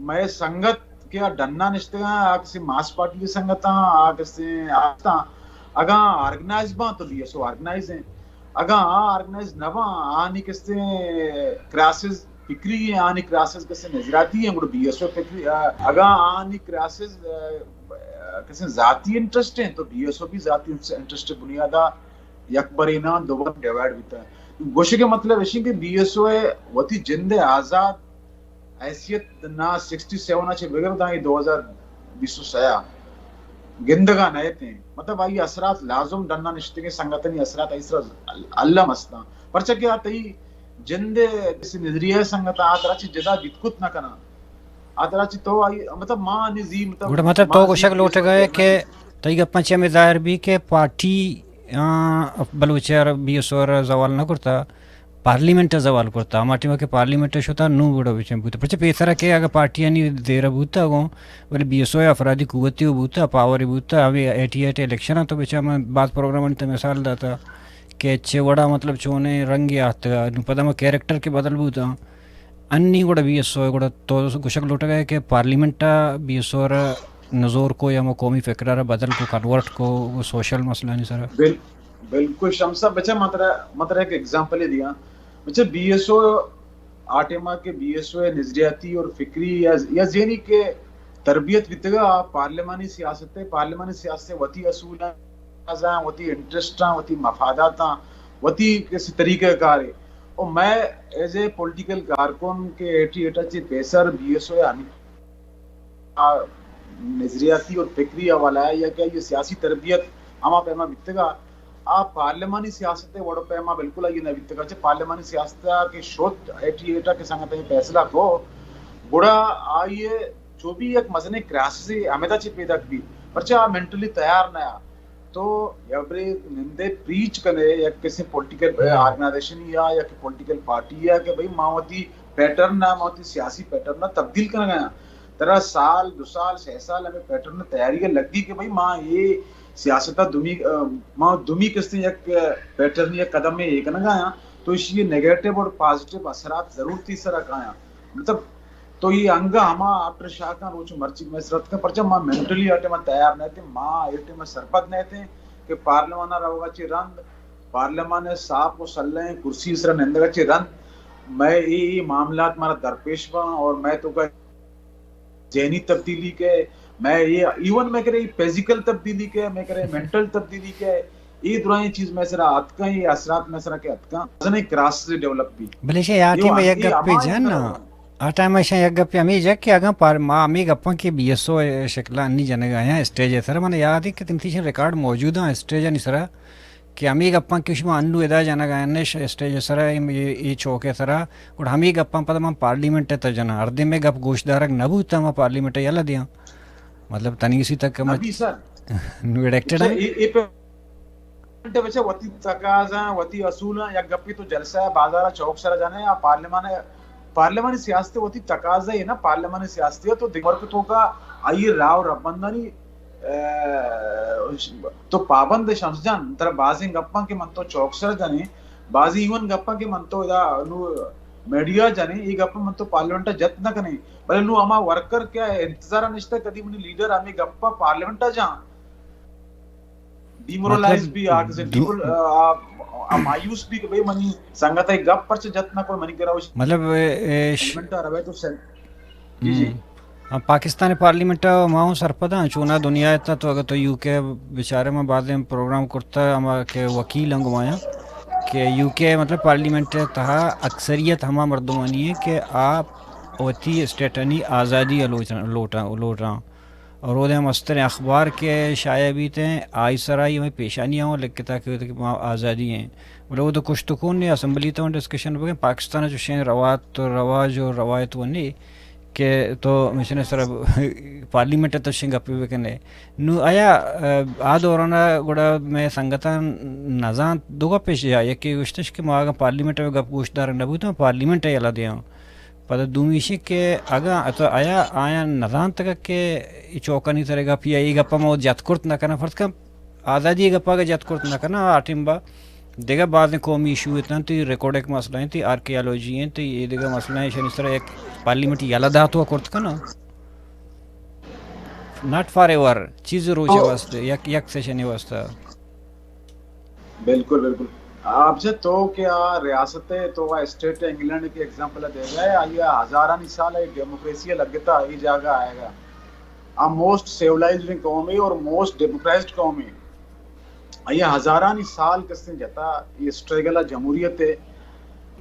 مئے سنگت کہ آ ڈنا نشتگاں، آ کسے ماس پارٹی سنگتاں، آ کسے آستاں، اگاں آرگنائز باں تو بی ایس او آرگنائز ہیں۔ اگاں آ آرگنائز نہ باں، آنی کسے کراسز فکری ہیں، آنی کراسز کسے نظریاتی ہیں، گڑا بی ایس او فکری، آ، اگاں آنی کراسز، آ، کسے ذاتی انٹرسٹ ہیں تو بی ایس او بھی ذاتی انٹرسٹ بنیادا یک برے نہ دو بر ڈیوائیڈ بیتا۔ گوشے کے مطلب اشی کہ بی ایس او ہے وتی جند آزاد حیثیت نا سکسٹی سیون ء چہ بگر داں اے دو ہزار بیست و سئے ء گندگا نئیت ایں۔ مطلب آئی اثرات لازم ڈنا نشتگیں سنگتانی اثرات آئی سرا الم استاں۔ پرچا کہ آ تئی جند ءِ کسی نظریہ سنگت آ ترا چی جدا بیت کت نہ کناں۔ آ ترا چی تو آئی، مطلب ما نی زی، مطلب گڑا مطلب ما تو زی گوشگ لوٹگ ئے کہ تئی گپاں چہ ہمے ظاہر بی کہ پارٹی، آ، بلوچ ءَ بی ایس او ءَ را زوال نہ کرتا، پارلیمنٹ ءَ زوال کرتا۔ ہما ٹیم ءَ کہ پارلیمنٹ ءَ شتا، نوں گڑا بچن بوتا۔ پرچہ پیسرا کہ اگاں پارٹیانی زیر بوتا گوں، بلے بی ایس او ءِ افرادی قوتی بوتا، پاور بوتا، ہمے ایٹی ایٹ الیکشن ءَ تو بچا من بعض پروگرامانی تہ مثال داتا کہ چہ وڑا مطلب چونیں رنگے آتکا، نوں پدا ہما کیریکٹر کہ بدل بوتا، انی گڑا بی ایس او ءَ گڑا تو گوشگ لوٹگ ئے کہ پارلیمنٹ ءَ بی ایس او ءَ را نزور کو یا ہما قومی فکر ءَ را بدل کو، کنورٹ کو، سوشل مسئلہ آنی سرا۔ بل-، بالکل شمس صاحب، بچا ما ترا، ما ترا ایک ایگزامپل دیاں۔ بچا بی ایس او آ ٹائم ءَ کہ بی ایس او ءِ نظریاتی اور فکری یا، یا ذہنی کہ تربیت بیتگا، آ پارلیمانی سیاست ءَ، پارلیمانی سیاست ءَ وتی اصول آں، وتی انٹرسٹ آں، وتی مفادات آں، وتی کسی طریقہ کار ہے۔ اور میں ایز اے پولیٹیکل کارکن کہ ایٹی ایٹ ءَ چہ پیسر بی ایس او ءَ ہمے آ نظریاتی اور فکری حوالہ ءَ یا کہ آئی سیاسی تربیت ہما پیما بیتگا، آ پارلیمانی سیاست ءِ وڑ ءُ پیما بالکل آئی نہ بیتگا۔ چہ پارلیمانی سیاست ءَ کہ شت، ایٹی ایٹ ءَ کہ سنگت ءَ فیصلہ کو، گڑا آئی ءَ چو بی یک مزنیں کرائسس ہمیدا چہ پیداک بی، پرچہ آ مینٹلی تیار نہ آ۔ تو یا برے نندے پریچ کنے یک کسی پولیٹیکل آرگنائزیشن یا یک پولیٹیکل پارٹی یا کہ بھئی ما وتی پیٹرن ءَ، ما وتی سیاسی پیٹرن ءَ تبدیل کنگ ءَ آں۔ ترا سال، دو سال، سہ سال ہمے پیٹرن ءِ تیاری ءَ لگی کہ بھئی ما اے سیاست ءَ دومی، آ، ما دومی قسط یک پیٹرن یا قدم ءَ اے کنگ ءَ آں، تو ایشی ءِ نیگیٹو اور پازیٹو اثرات ضرور تئی سرا کایاں۔ مطلب تو اے انگا ہما آفٹر شاکاں روچ مرچی مئے سرا اتکاں، پرچا ما مینٹلی آ ٹائم ءَ تیار نہ اتیں، ما اے ٹائم ءَ سرپد نہ اتیں کہ پارلیمان ءَ روگ ءَ چہ رند، پارلیمان ءِ صاف ءُ سلہیں کرسی ءِ سرا نندگ ءَ چہ رند مئے اے، اے معاملات مارا درپیش باں اور مئے توکا ذہنی تبدیلی کئے، مئے اے ایون مئے کرے فزیکل تبدیلی کئے، مئے کرے مینٹل تبدیلی کئے، اے درائیں چیز مئے سرا اتکاں، اے اثرات مئے سرا کہ اتکاں، مزنیں کرائسس ڈیولپ بی۔ بلے شے آ اے ٹیم ءَ یک گپے جن نا، آ ٹائم ءَ شے یک گپے ہمے جا کہ اگاں پار-، ما ہمے گپاں کہ بی ایس او شکل ءَ انی جنگ ءَ آیاں اسٹیج ءِ سرا، من یاد ہے کہ تنتی شے ریکارڈ موجود ہیں اسٹیج انی سرا، کہ ہمے گپاں کہ شما انو ادا جنگ ءَ آیاں اش-، اسٹیج ءِ سرا، اے، اے چوک ءِ سرا، گڑا ہمے گپاں پدا من پارلیمنٹ ءِ تہ جناں۔ ہر دے مئے گپ گوش دارگ نہ بوت، ما پارلیمنٹ ءَ یلہ دیاں۔ مطلب تنیگسی تک نہ بی سر۔ نو ایڈکٹڈ اچھا، ہیں۔ اے، اے پہ-، بچہ وتی تقاضا، وتی اصولاں، یک گپی تو جلسہ ءَ بازار ءَ چوک سرا جنے، آ پارلیمان ءَ پارلیمانی سیاست ءِ وتی تقاضا ہے نا، پارلیمانی سیاست ءِ تو دگہ ملک توکا آئی راہ ءُ رہبندانی، اہ، تو پابند ئے شمس جان، ترا بازیں گپاں کہ من تو چوک سرا جنیں، بازیں ایون گپاں کہ من تو ادا نو میڈیا جنیں، اے گپاں من تو پارلیمنٹ ءَ جت نہ کنیں، بلے نو ہما ورکر کہ انتظار ءَ نشتہ کدی منی لیڈر ہمے گپاں پارلیمنٹ ءَ جاں۔ ڈیمورلائز مطلب بی، آ کسے ڈی-، ڈیمور-، آ، آ، آ مایوس بی کہ بھئی منی سنگت ءَ گپ پرچہ جت نہ کو، منی کرا وش-، مطلب، اے، اے، ش-، پارلیمنٹ ءَ روے تو سن-، جی، جی۔ ہم۔ ہاں، پاکستان پارلیمنٹ ءَ ما ہوں سرپد ہاں، چونا دنیا ءِ تہ تو اگر تو یو کے بچارے، ما بعض پروگرام کرتا، ہما کہ وکیل ہیں گمایا کہ یو کے مطلب پارلیمنٹ ءِ تہا اکثریت ہما مردمانی ہے کہ آ وتی اسٹیٹانی آزادی ءَ لوٹ-، لوٹاں، لوٹاں۔ اور اودے مستریں اخبار کہ شائع بیت ہیں، آئی سرا ہی ہمیں پیشانی ہوں لکھتا کہ، کہ ما آزادی ہیں۔ بلے وہ تو کشت کون نے اسمبلی تو ڈسکشن بکن، پاکستان جو شین روات تو رواج اور روایت وہ نہیں کہ تو مشن سر پارلیمنٹ تو شین گپی بکنے۔ نو آیا، آ، آ دورانا گڑا میں سنگتان نزان دو گپ پیش جا، یکی گوشتش کہ ما اگاں پارلیمنٹ میں گپ گوش دار نہ بوتاں، پارلیمنٹ یلا دیاں۔ پدا دومی ایشی کہ اگاں تو آیا آیاں نزانتگ کہ اے چوکانی سر گپ یا اے گپ ما جت کرت نہ کناں، فرض کن آزادی گپ اگاں جت کرت نہ کناں، آ ٹیم با دگہ بازیں قومی ایشو اتنت، ریکوڈک مسئلہ انت، آرکیالوجی انت، اے دگہ مسئلہ ہیں، ایشانی سر یک پارلیمنٹ یلہ دات و کرت کناں۔ ناٹ فار ایور، چیز روچے واسطے، یک، یک سیشن واسطے۔ بالکل، بالکل۔ آپ سے تو کہ آ ریاست ہے، تو آ اسٹیٹ انگلینڈ کے ایگزامپل دے گئے، آئی ہزارانی سال ہے، ڈیموکریسی لگتا، یہ جاگہ آئے گا۔ آ موسٹ سیولائزڈ قوم ہے اور موسٹ ڈیموکرائزڈ قوم ہے۔ آئی ہزارانی سال کسے جتا، یہ اسٹرگل جمہوریت ہے،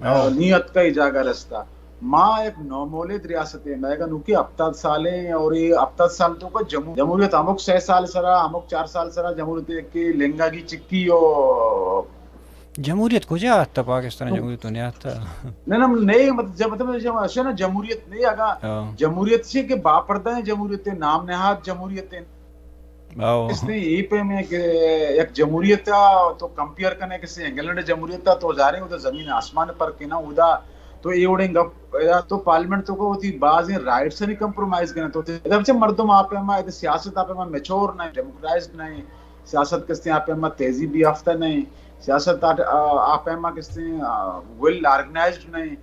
ہاں۔ نیت کا یہ جاگہ رستا۔ ما یک نومولد ریاستے، مئیگا نوکی ہپتاد سالیں، اور یہ ہپتاد سال توکا جمہو-، جمہوریت ہمک سہ سال سرا، ہمک چار سال سرا جمہوریت کہ لنگا کی چکی ہو۔ جمہوریت کجا آتا؟ پاکستان جمہوریت تو نہیں آتا۔ نہ، نہ، نہیں، مطلب، جب، مطلب، جب ایسے نا جمہوریت نہیں، اگا ہاں۔ جمہوریت سے کہ باپردہ ہیں، جمہوریت نام نہاد جمہوریت ہیں۔ آؤ۔ اس نے یہ پہ میں کہ یک جمہوریت تا تو کمپیئر کرنے کسی انگلینڈ جمہوریت تا تو جا رہے ہو تو زمین آسمان پر کے نا ادا تو یہ وڑیں گپ، ادا تو پارلیمنٹ توکا ہوتی بازیں رائٹس نہیں کمپرومائز کرنا تو ادا بچے مردم آپ ہما، ادا سیاست آپ ہما میچور نہیں، ڈیموکرائزڈ نہیں، سیاست کستے آپ ہما تہذیب یافتہ نہیں، سیاست آپ، آپ ہما کستے، آ، ویل آرگنائزڈ نہیں۔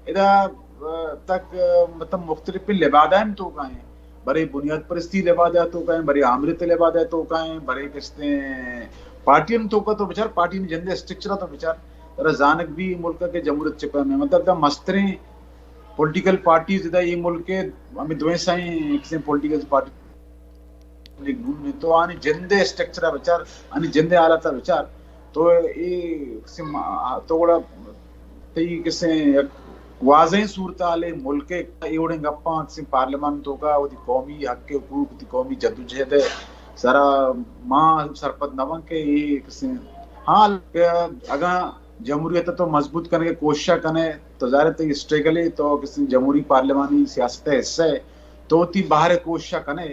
ادا، آ، تک، آ، مطلب مختلف لبادہ ہم توکا ہیں۔ برے بنیاد پرستی لبادہ توکا ہیں، برے آمریت لبادہ توکا ہیں، برے کستے پارٹی ہم توکا تو بچار، پارٹی نے جندے اسٹرکچر تو بچار۔ ترا زانگ بھی ملک کے جمہوریت چپا میں، مطلب دا مستریں پولیٹیکل پارٹیز دا یہ ملک کے، ہمیں دوئیں سائیں کسے پولیٹیکل پارٹی تو آنی جندے اسٹرکچر ءَ بچار، آنی جندے حالت ءَ بچار، تو اے کسے ما-، تو گڑا تئی کسے یک واضحیں صورتحال ءَ ملک ءَ اے وڑیں گپاں کسے پارلیمان توکا وتی قومی حق ءُ حقوق، وتی قومی جدوجہد ءِ سرا ما سرپد نہ باں کہ اے کسے حال کہ اگاں جمہوریت ءَ تو مضبوط کنگ ءِ کوشش ءَ کنے تو ظاہر ہے تئی اسٹرگل ءَ تو کسے جمہوری پارلیمانی سیاست ءِ حصہ ءَ تو وتی بہر ءِ کوشش ءَ کنے۔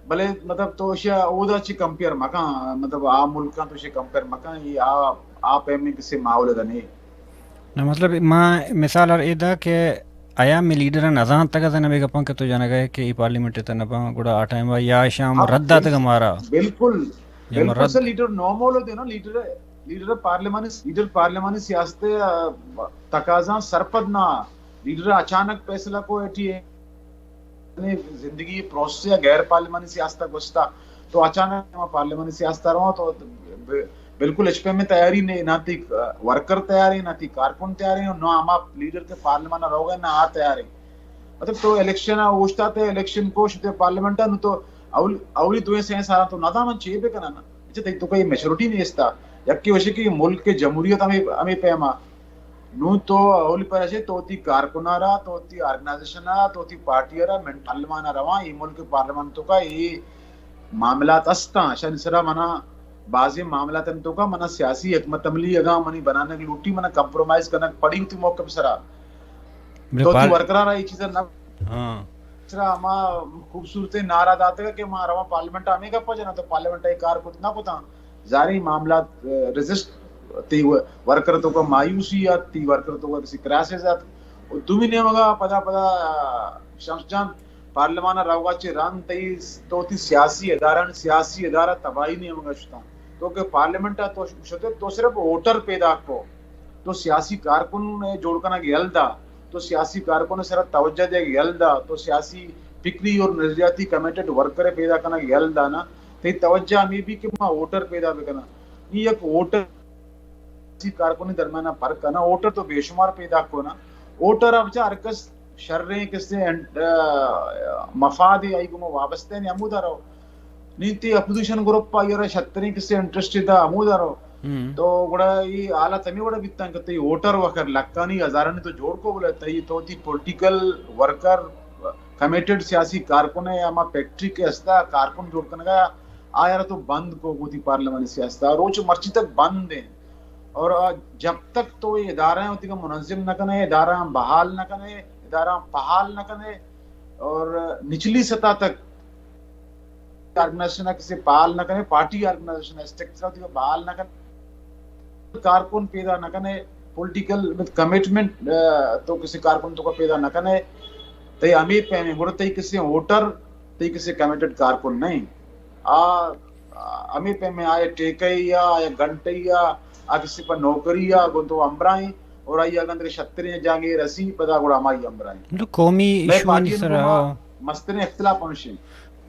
بلے مطلب تو اشیا اودا چی کمپیئر مکن، مطلب آ ملکاں تو اشیا کمپیئر مکن، یہ آ، آ پیمیں کسے ماحول ادا نہیں۔ نہ مطلب ما مثال ہر ادا کہ آیا میں لیڈر نزانتگ ازن ہمیں گپاں کہ تو جنگ ہے کہ یہ پارلیمنٹ تہ نہ باں، گڑا آ ٹائم یا شام ہاں، رد داتگ بل-، مارا۔ بالکل، یا بالکل رد۔ سر لیڈر نو مولو دینا، لیڈر، لیڈر پارلیمانی، لیڈر پارلیمانی سیاست، آ، تقاضاں سرپد نہ، لیڈر اچانک فیصلہ کو ایٹی ہے۔ زندگی پروسس یا غیر پارلیمانی سیاست ءَ گوستا تو اچانک ما پارلیمانی سیاست ءَ رواں تو ب-، بالکل اچ پیمیں تیاری نے، نہ تی ورکر تیار ہیں، نہ تی کارکن تیار ہیں، نہ ہما لیڈر کے پارلیمان ءَ روگ ءَ نہ آ تیار ہیں۔ مطلب تو الیکشن ءَ اوشتاتے، الیکشن کوش تے پارلیمنٹ ءَ نو تو اول-، اولی دوئیں سئیں سال تو نہ دامن چے بکنن۔ اچھا تئی تو کوئی میچورٹی نہیں استا۔ یکی وشے کہ ملک کے جمہوریت ہمیں، ہمیں پیما نوں تو اولی پرشے تو وتی کارکناں را، تو وتی آرگنائزیشن ءَ، تو وتی پارٹی ءَ را، من پارلیمان ءَ رواں، اے ملک ءِ پارلیمان توکا اے معاملات استاں، اشانی سرا منا بازیں معاملات انت توکا منا سیاسی حکمت عملی اگاں منی بنانگ لوٹی، منا کمپرومائز کنگ پڑی وتی موقف سرا۔ بلے تو وتی پار-، ورکراں را اے چیزاں نہ ہاں۔ سرا ہما خوبصورتیں نعرہ داتگ کہ ما رواں پارلیمنٹ ءَ ہمے گپ ءَ جناں تو پارلیمنٹ ءَ اے کار کت نہ کتاں۔ ظاہری معاملات، ءَ، رزسٹ تئی و-، ورکر توکا مایوسی ات، تئی ورکر توکا کسی کرائسس ات۔ و دومی نیمگا پدا پدا، ءَ، شمس جان پارلیمان ءَ روگا چہ رند تئی س-، تو وتی سیاسی ادارہ، سیاسی ادارہ تباہی نیمگا شتاں۔ تو کہ پارلیمنٹ ءَ تو ش-، شتے تو صرف ووٹر پیدا کو۔ تو سیاسی کارکن ءَ جوڑ کنگ یل دا، تو سیاسی کارکن ءِ سرا توجہ دیگ یل دا، تو سیاسی فکری اور نظریاتی کمیٹڈ ورکر ءَ پیدا کنگ یل دا نا، تئی توجہ ہمے بی کہ ما ووٹر پیدا بکناں۔ نی یک ووٹر سیاسی کارکنی درمیان ءَ فرق ہے نا، ووٹر تو بے شمار پیدا کو نا، ووٹر ءَ بچا ہر کس شریں کسے انٹ-، آ، مفاد ءَ آئی گما وابستہ نے ہمودا رو۔ نی تی اپوزیشن گروپ آئی را شتریں کسے انٹرسٹ دا ہمودا رو۔ ہم۔ تو گڑا یہ حالت ہمیں وڑا بیتاں کہ تئی ووٹر وکر لکھانی ہزارانی تو جوڑ کو بلے تئی تو تی پولیٹیکل ورکر کمیٹڈ سیاسی کارکن ہے، ہما فیکٹری کے ہستا کارکن جوڑ کنگا آیا تو بند کو گوتی پارلیمانی سیاست روچ مرچی تک بند ہیں۔ اور، آ، جب تک تو یہ ادارہ ہیں وتی کا منظم نہ کنے، ادارہ ہم بحال نہ کنے، ادارہ ہم بحال نہ کنے، اور نچلی سطح تک آرگنائزیشن ءَ کسے بحال نہ کنے، پارٹی آرگنائزیشن ءَ اسٹرکچر ءَ بحال نہ کنے، کارکن پیدا نہ کنے، پولیٹیکل کمٹمنٹ، آ، تو کسے کارکن توکا پیدا نہ کنے، تئی ہمے پیم گڑا تئی کسے ووٹر، تئی کسے کمیٹڈ کارکن نہیں۔ آ، آ، ہمے پیم آئے ٹیکہ یا، آئے گھنٹہ یا، آ کسے پر نوکری یا، گوں تو ہمراہیں اور آئی اگاں تک شتریں جاگے رسی، پدا گڑا ہمائی ہمراہیں۔ تو قومی مئے ایشوانی پارٹی سرا گوما مستریں اختلاف ہمشیں۔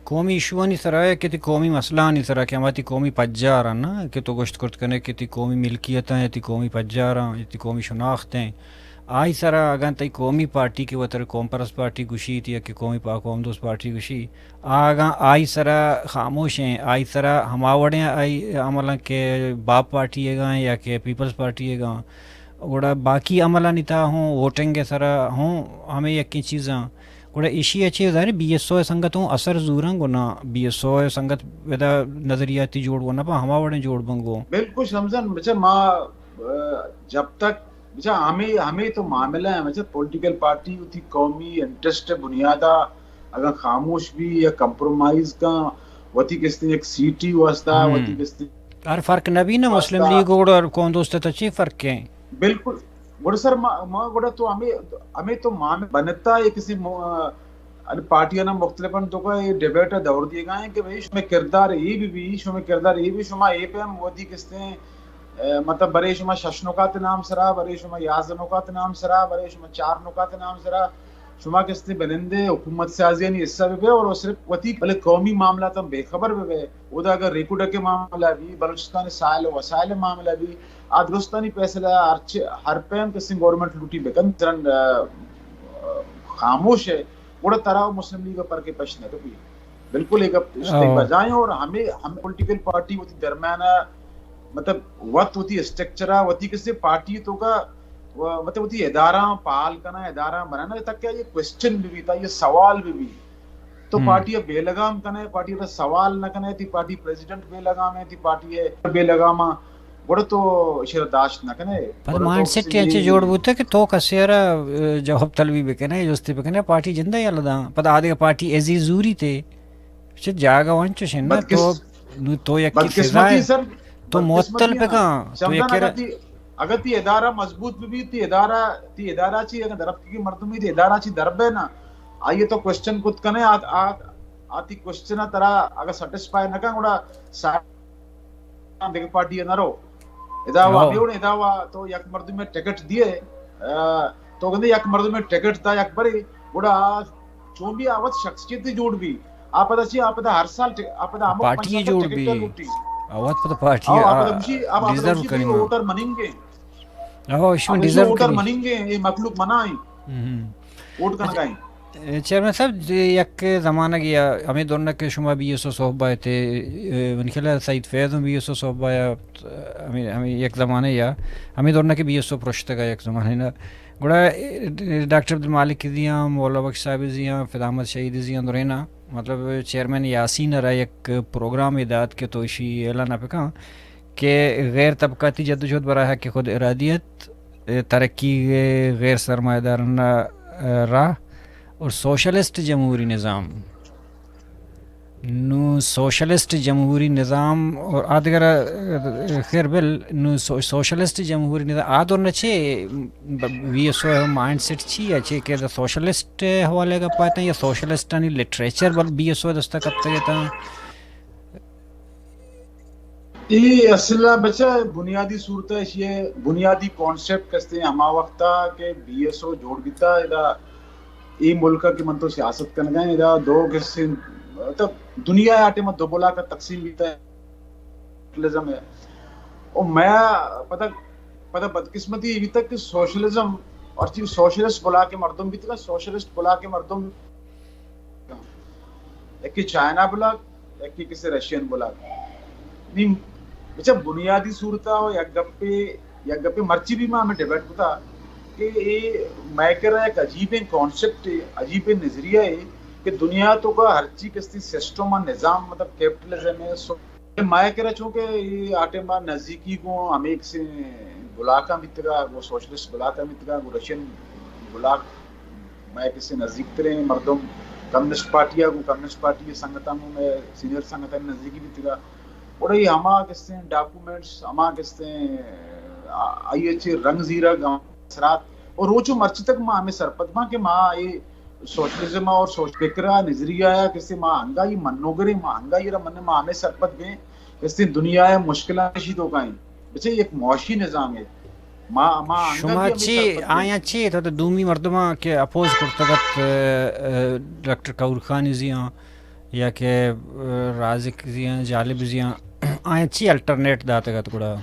قومی ایشوانی سرا ہے کہ تی قومی مسئلہانی سرا کہ ہما تی قومی پجار نا کہ تو گوشت کرت کنے کہ تی قومی ملکیت ہیں، تی قومی پجار ہیں، تی قومی شناخت ہیں۔ آئی سرا اگاں تئی قومی پارٹی کہ وتر قوم پرست پارٹی گوشی تی یا کہ قومی پا-، قوم دوست پارٹی گوشی، آ اگاں آئی سرا خاموش ہیں، آئی سرا ہما وڑیں آئی عمل ہیں کہ باپ پارٹی ہے گا یا کہ پیپلز پارٹی ہے گا، گڑا باقی عملانی تہا ہوں، ووٹنگ ءِ سرا ہوں، ہمے یکیں چیزاں۔ گڑا ایشی ءَ چے ظاہر بی ایس او ءِ سنگت ہوں اثر زوراں گوں نا، بی ایس او ءِ سنگت ادا نظریاتی جوڑ گوں نا، پہ ہما وڑیں جوڑ بنگوں۔ بالکل شمزن، بچہ ما، آ، جب تک، بچہ ہمے، ہمے تو معاملہ ہے، بچہ پولیٹیکل پارٹی وتی قومی انٹرسٹ بنیادا اگر خاموش بھی یا کمپرومائز کا، وتی کستے یک سیٹی واسطہ، ہم۔ وتی کستے ہر فرق نہ بی نا، مسلم واسطہ۔ لیگ اور قوم دوست تو چی فرق ہے؟ بالکل۔ گڑا سر ما، ما گڑا تو ہمیں، ہمیں تو مان بنتا ہے کسی مو-، ان پارٹیاں نا مختلف ان تو کا یہ ڈیبیٹ دور دیے گئے ہیں کہ بھئی شمے کردار یہ بھی بھی، شمے کردار یہ بھی، شما یہ پہ ہم وتی کستے ہیں، اے، مطلب برے شما شش نکات نام سرا، برے شما یازدہ نکات نام سرا، برے شما چار نکات نام سرا، شما کستے بنندے حکومت سازی یعنی حصہ بہ بے اور صرف وتی بلے قومی معاملات ہم بے خبر بہ بے۔ اودا اگر ریکوڈ کے معاملہ بھی، بلوچستان سائل و وسائل معاملہ بھی، آ درستانی فیصلہ ہر چ-، ہر پیم کسیں گورنمنٹ لوٹی بکن، ترن، آ، آ، خاموش ہے، گڑا ترا و مسلم لیگ پر کے پش نہ کپی۔ بالکل ایک اب اس طرح او۔ بجائیں اور ہمیں، ہم پولیٹیکل پارٹی وتی درمیان، مطلب، وت وتی اسٹرکچر، وتی کسے پارٹی تو کا، و-، مطلب، وتی ادارہ فعال کنا، ادارہ بنانا، تاکہ یہ کوشچن بھی بیتا، یہ سوال بھی بھی۔ تو ہم۔ پارٹی ءَ بے لگام کنے، پارٹی ءَ سوال نہ کنے، تی پارٹی پریزیڈنٹ بے لگام ہے، تی پارٹی ءَ بے لگام آ، گڑا تو اشی ءَ داشت نہ کنے۔ پد گڑا تو مائنڈ سیٹ کسی انچے جوڑ بوتے کہ تو کسے را، اے، جواب طلبی بکنے، جستی بکنے، پارٹی جندہ یلہ داں۔ پد آدگہ پارٹی ایزی زوری تے، چہ جاگہ وانچو شن نا، بدقس-، تو، نو تو یکی بدقسمتی سزا ہے۔ سر، تو معطل بدقسمتی ہے نا۔ بکاں، تو شمدان یکی را اگر تی، اگر تی ادارہ مضبوط بھی، تی ادارہ، تی ادارہ چی اگر درفت کی مردمی تی ادارہ چی دربے نا، آئیے تو کوشچن کت کنے، آ، آ، آ تی کوشچن ءَ ترا اگر سیٹسفائی نہ کن، گڑا سا-، دگہ پارٹی ءَ نہ رو۔ ادا وا ہو۔ ہمے وڑ ادا وا تو یک مردم ءَ ٹکٹ دیے، آ، تو گندے یک مردم ءَ ٹکٹ دا یک برے، گڑا چون بھی آ وت شخصیت جوڑ بھی۔ آ پدا چی، آ پدا ہر سال ٹک-، آ پدا ہمک پارٹی پنچ سال جوڑ ٹکٹ بھی۔ لوٹی۔ آ وت پدا پارٹی آ، آ آ پدا مشی، آ پدا ڈیزرو مشی کنی بھی ما۔ ووٹر مننگ ہے۔ آہو، ایشی من آ، ڈیزرو ووٹر کنی۔ مننگ ءَ، اے مخلوق منائیں۔ ہم۔ ووٹ کنگائیں۔ اچھا، چیئرمین صاحب، یک زمانگ یا ہمیں دورنا کہ شما بی ایس او صحبہ تے، اے، من خیال ہے سعید فیض ہم بی ایس او صحبہ یا، ہمیں، ہمیں یک زمانے یا، ہمیں دورنا کہ بی ایس او پرشتگا یک زمانے نا۔ گڑا، اے، ڈاکٹر عبدالمالک زیاں، مولا بخش صاحب زیاں، فدا احمد شہید زیاں دورینا، مطلب، چیئرمین یاسین را یک پروگرام دات کہ تو ایشی اعلان پکاں۔ کہ غیر طبقاتی جدوجہد برای حق خود ارادیت، ترقی غیر سرمایہ دارانہ راہ اور سوشلسٹ جمہوری نظام۔ نو سوشلسٹ جمہوری نظام اور آدگر، خیر بل، نو سو-، سوشلسٹ جمہوری نظام آدور نہ چے، B S O mindset چی ہے، چے کہ سوشلسٹ حوالے کا پاتے ہیں یا سوشلسٹانی لٹریچر بل بی ایس او دستا کپتے گئے تھا۔ اے اصل ءَ بچہ بنیادی صورت ءَ ایشی ءِ بنیادی کانسیپٹ کستے ہما وقت ءَ کہ بی ایس او جوڑ بیتا، ادا اے ملک ءَ کہ من تو سیاست کنگا ایں، ادا دو قسم، مطلب، دنیا ءَ آ ٹائم ءَ دو بلاک ءَ تقسیم بیتا، کیپٹلزم ہے۔ او میں پتہ، پتہ بدقسمتی اے بیتا کہ سوشلزم اور چی سوشلسٹ بلاک ءِ مردم بیتا، سوشلسٹ بلاک ءِ مردم یکے چائنا بلاک، یکے کسے رشین بلاک۔ نی بچہ بنیادی صورت ءَ یک گپے، یک گپے مرچی بھی ما ہمیں ڈیبیٹ کتا کہ اے مئے کرا یک عجیبیں کانسیپٹ، عجیبیں نظریہ ہے کہ دنیا تو کا ہرچی کستی سسٹم ءُ نظام، مطلب کیپٹلزم ہے، سو مئے کرا چونکہ اے آ ٹائم ءَ نزیکی گوں ہمے کسے بلاکاں بیتگا، گوں سوشلسٹ بلاکاں بیتگا، گوں رشین بلاک مئے کسے نزیک تریں مردم کمیونسٹ پارٹی ءَ گوں، کمیونسٹ پارٹی ءِ سنگتاں گوں، مئے سینئر سنگتانی نزیکی بیتگا۔ گڑا اے ہما کسے ڈاکومنٹس، ہما کسے، آ، آئی ءَ چہ رنگ زیرگ، ہما اثرات، اور روچ ءُ مرچی تک ما ہمے سرپد باں کہ ما اے سوشلزم اور سوش فکر ءُ نظریہ ءَ کسے ما انگا اے منوگریں، ما انگا اے را من ما ہمے سرپد بیں، کسے دنیا ءِ مشکلات شی تو کائیں۔ بچے یک معاشی نظام ہے۔ ما، ما انگا شما بھی ہمے چی، سرپد بیں۔ آیاں چی تو دومی مردماں کہ اپوز کرتگت، ڈاکٹر کور خان زیاں یا کہ، رازق زیاں، جالب زیاں، آیاں چی الٹرنیٹ داتگت گڑا؟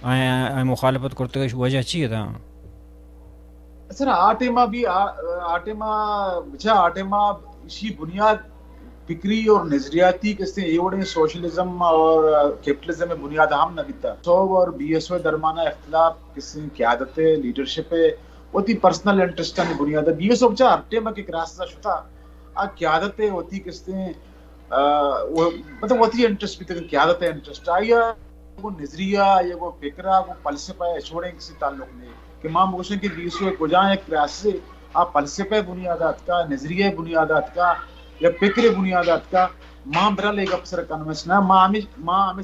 آیاں، آیاں مخالفت کرتگش وجہ چی ادا؟ سر، آ ٹائم ءَ بھی، آ، آ ٹائم ءَ، بچا آ ٹائم ءَ اسی بنیاد فکری اور نظریاتی کسے اے وڑیں سوشلزم اور کیپٹلزم بنیاد ہم نہ بیتا۔ سوب اور بی ایس او درمانا اختلاف کسے قیادت، لیڈرشپ، وتی پرسنل انٹرسٹانی بنیاد۔ بی ایس او بچار ٹیم کہ کراسز شتا، آ قیادت وتی کسے، آ، وہ، مطلب وتی انٹرسٹ بیتا، قیادت انٹرسٹ آیا۔ گوں نظریہ یا گوں فکر ء گوں فلسفہ ء ہچ وڑیں کسی تعلق نہیں کہ ما بگوشیں کہ بی ایس او ء کجا یک کراسے آ فلسفہ ء بنیاد ء اتکا، نظریہ ء بنیاد ء اتکا یا فکر ء بنیاد ء اتکا۔ ما برل اے گپ سر کنوینس نہ، ما ہمیں، ما ہمیں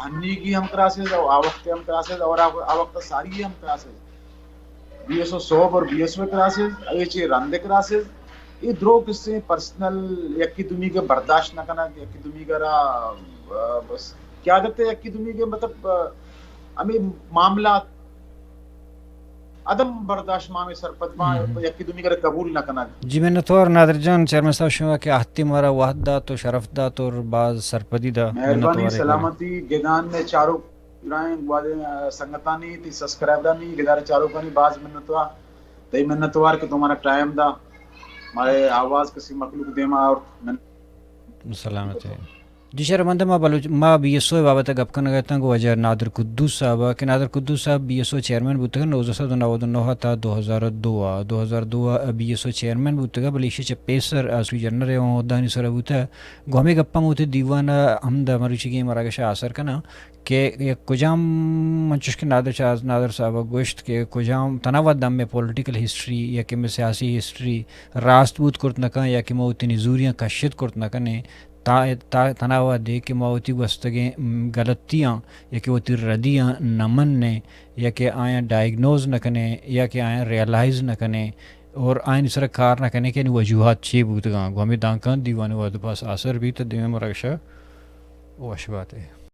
ہنیگی ہم کراسز اور آ وقت ہم کراسز اور آ، آ وقت ساری ہم کراسز۔ بی ایس او سوب اور بی ایس او کراسز، اے چے رند کراسز، اے درو کسے پرسنل یکی دومی کے برداشت نہ کنگ، یکی دومی کے را، آ، بس قیادت یکی دومی کے مطلب، آ، ہمیں معاملات عدم برداشت ما ہمیں سرپد ما یکی دومی کے را قبول نہ کنگ۔ جی منتوار نادر جان، چیئرمین صاحب شما کہ آہتی مارا وحد دات و شرف دات اور باز سرپدی دا۔ مہربانی، منتوار۔ سلامتی، گدان میں چارو درائیں گوادر، آ، سنگتانی، تئی سبسکرائبرانی، گدار چاروکانی باز منتوار۔ تئی منتوار کہ تو مارا ٹائم دا، مارے آواز کسی مخلوق دیما اور من سلامت ہے۔ جی شرمندہ، ما بلوچ، ما بی ایس او بابت گپ کنگ اتاں گو واجہ نادر قدوس صاحب کہ نادر قدوس صاحب بی ایس او چیئرمین بوتگ نوزدہ سد و نود و نو تا دو ہزار و دو، دو ہزار دو بی ایس او چیئرمین بوتگ، بلے ایشی چہ پیسر آ سوئی جنرل اوں عہدانی سر بوتگ۔ گو ہمیں گپاں موتے دیوان ہمدا مروچی کے مراگش آسر کناں۔ کہ یک کجام، انچوش کہ نادر شاہ، نادر صاحب ء گوشت کہ کجام تنا وت دم ء پولیٹیکل ہسٹری یا کہ مئے سیاسی ہسٹری راست بوت کرت نہ کن یا کہ ما وتی نزوریاں کشت کرت نہ کنیں، تا، تا، تنا وت دے کہ ما وتی گوستگیں، م، غلطیاں یا کہ وتی ردیاں نہ منیں یا کہ آیاں ڈائگنوز نہ کنیں یا کہ آیاں ریئلائز نہ کنیں اور آیانی سر کار نہ کنیں کہ آیانی وجوہات چے بوتگاں۔ گو ہمیں دانکاں دیوان وہد پاس آسر بیت، دیمے مراگشہ وش باتے۔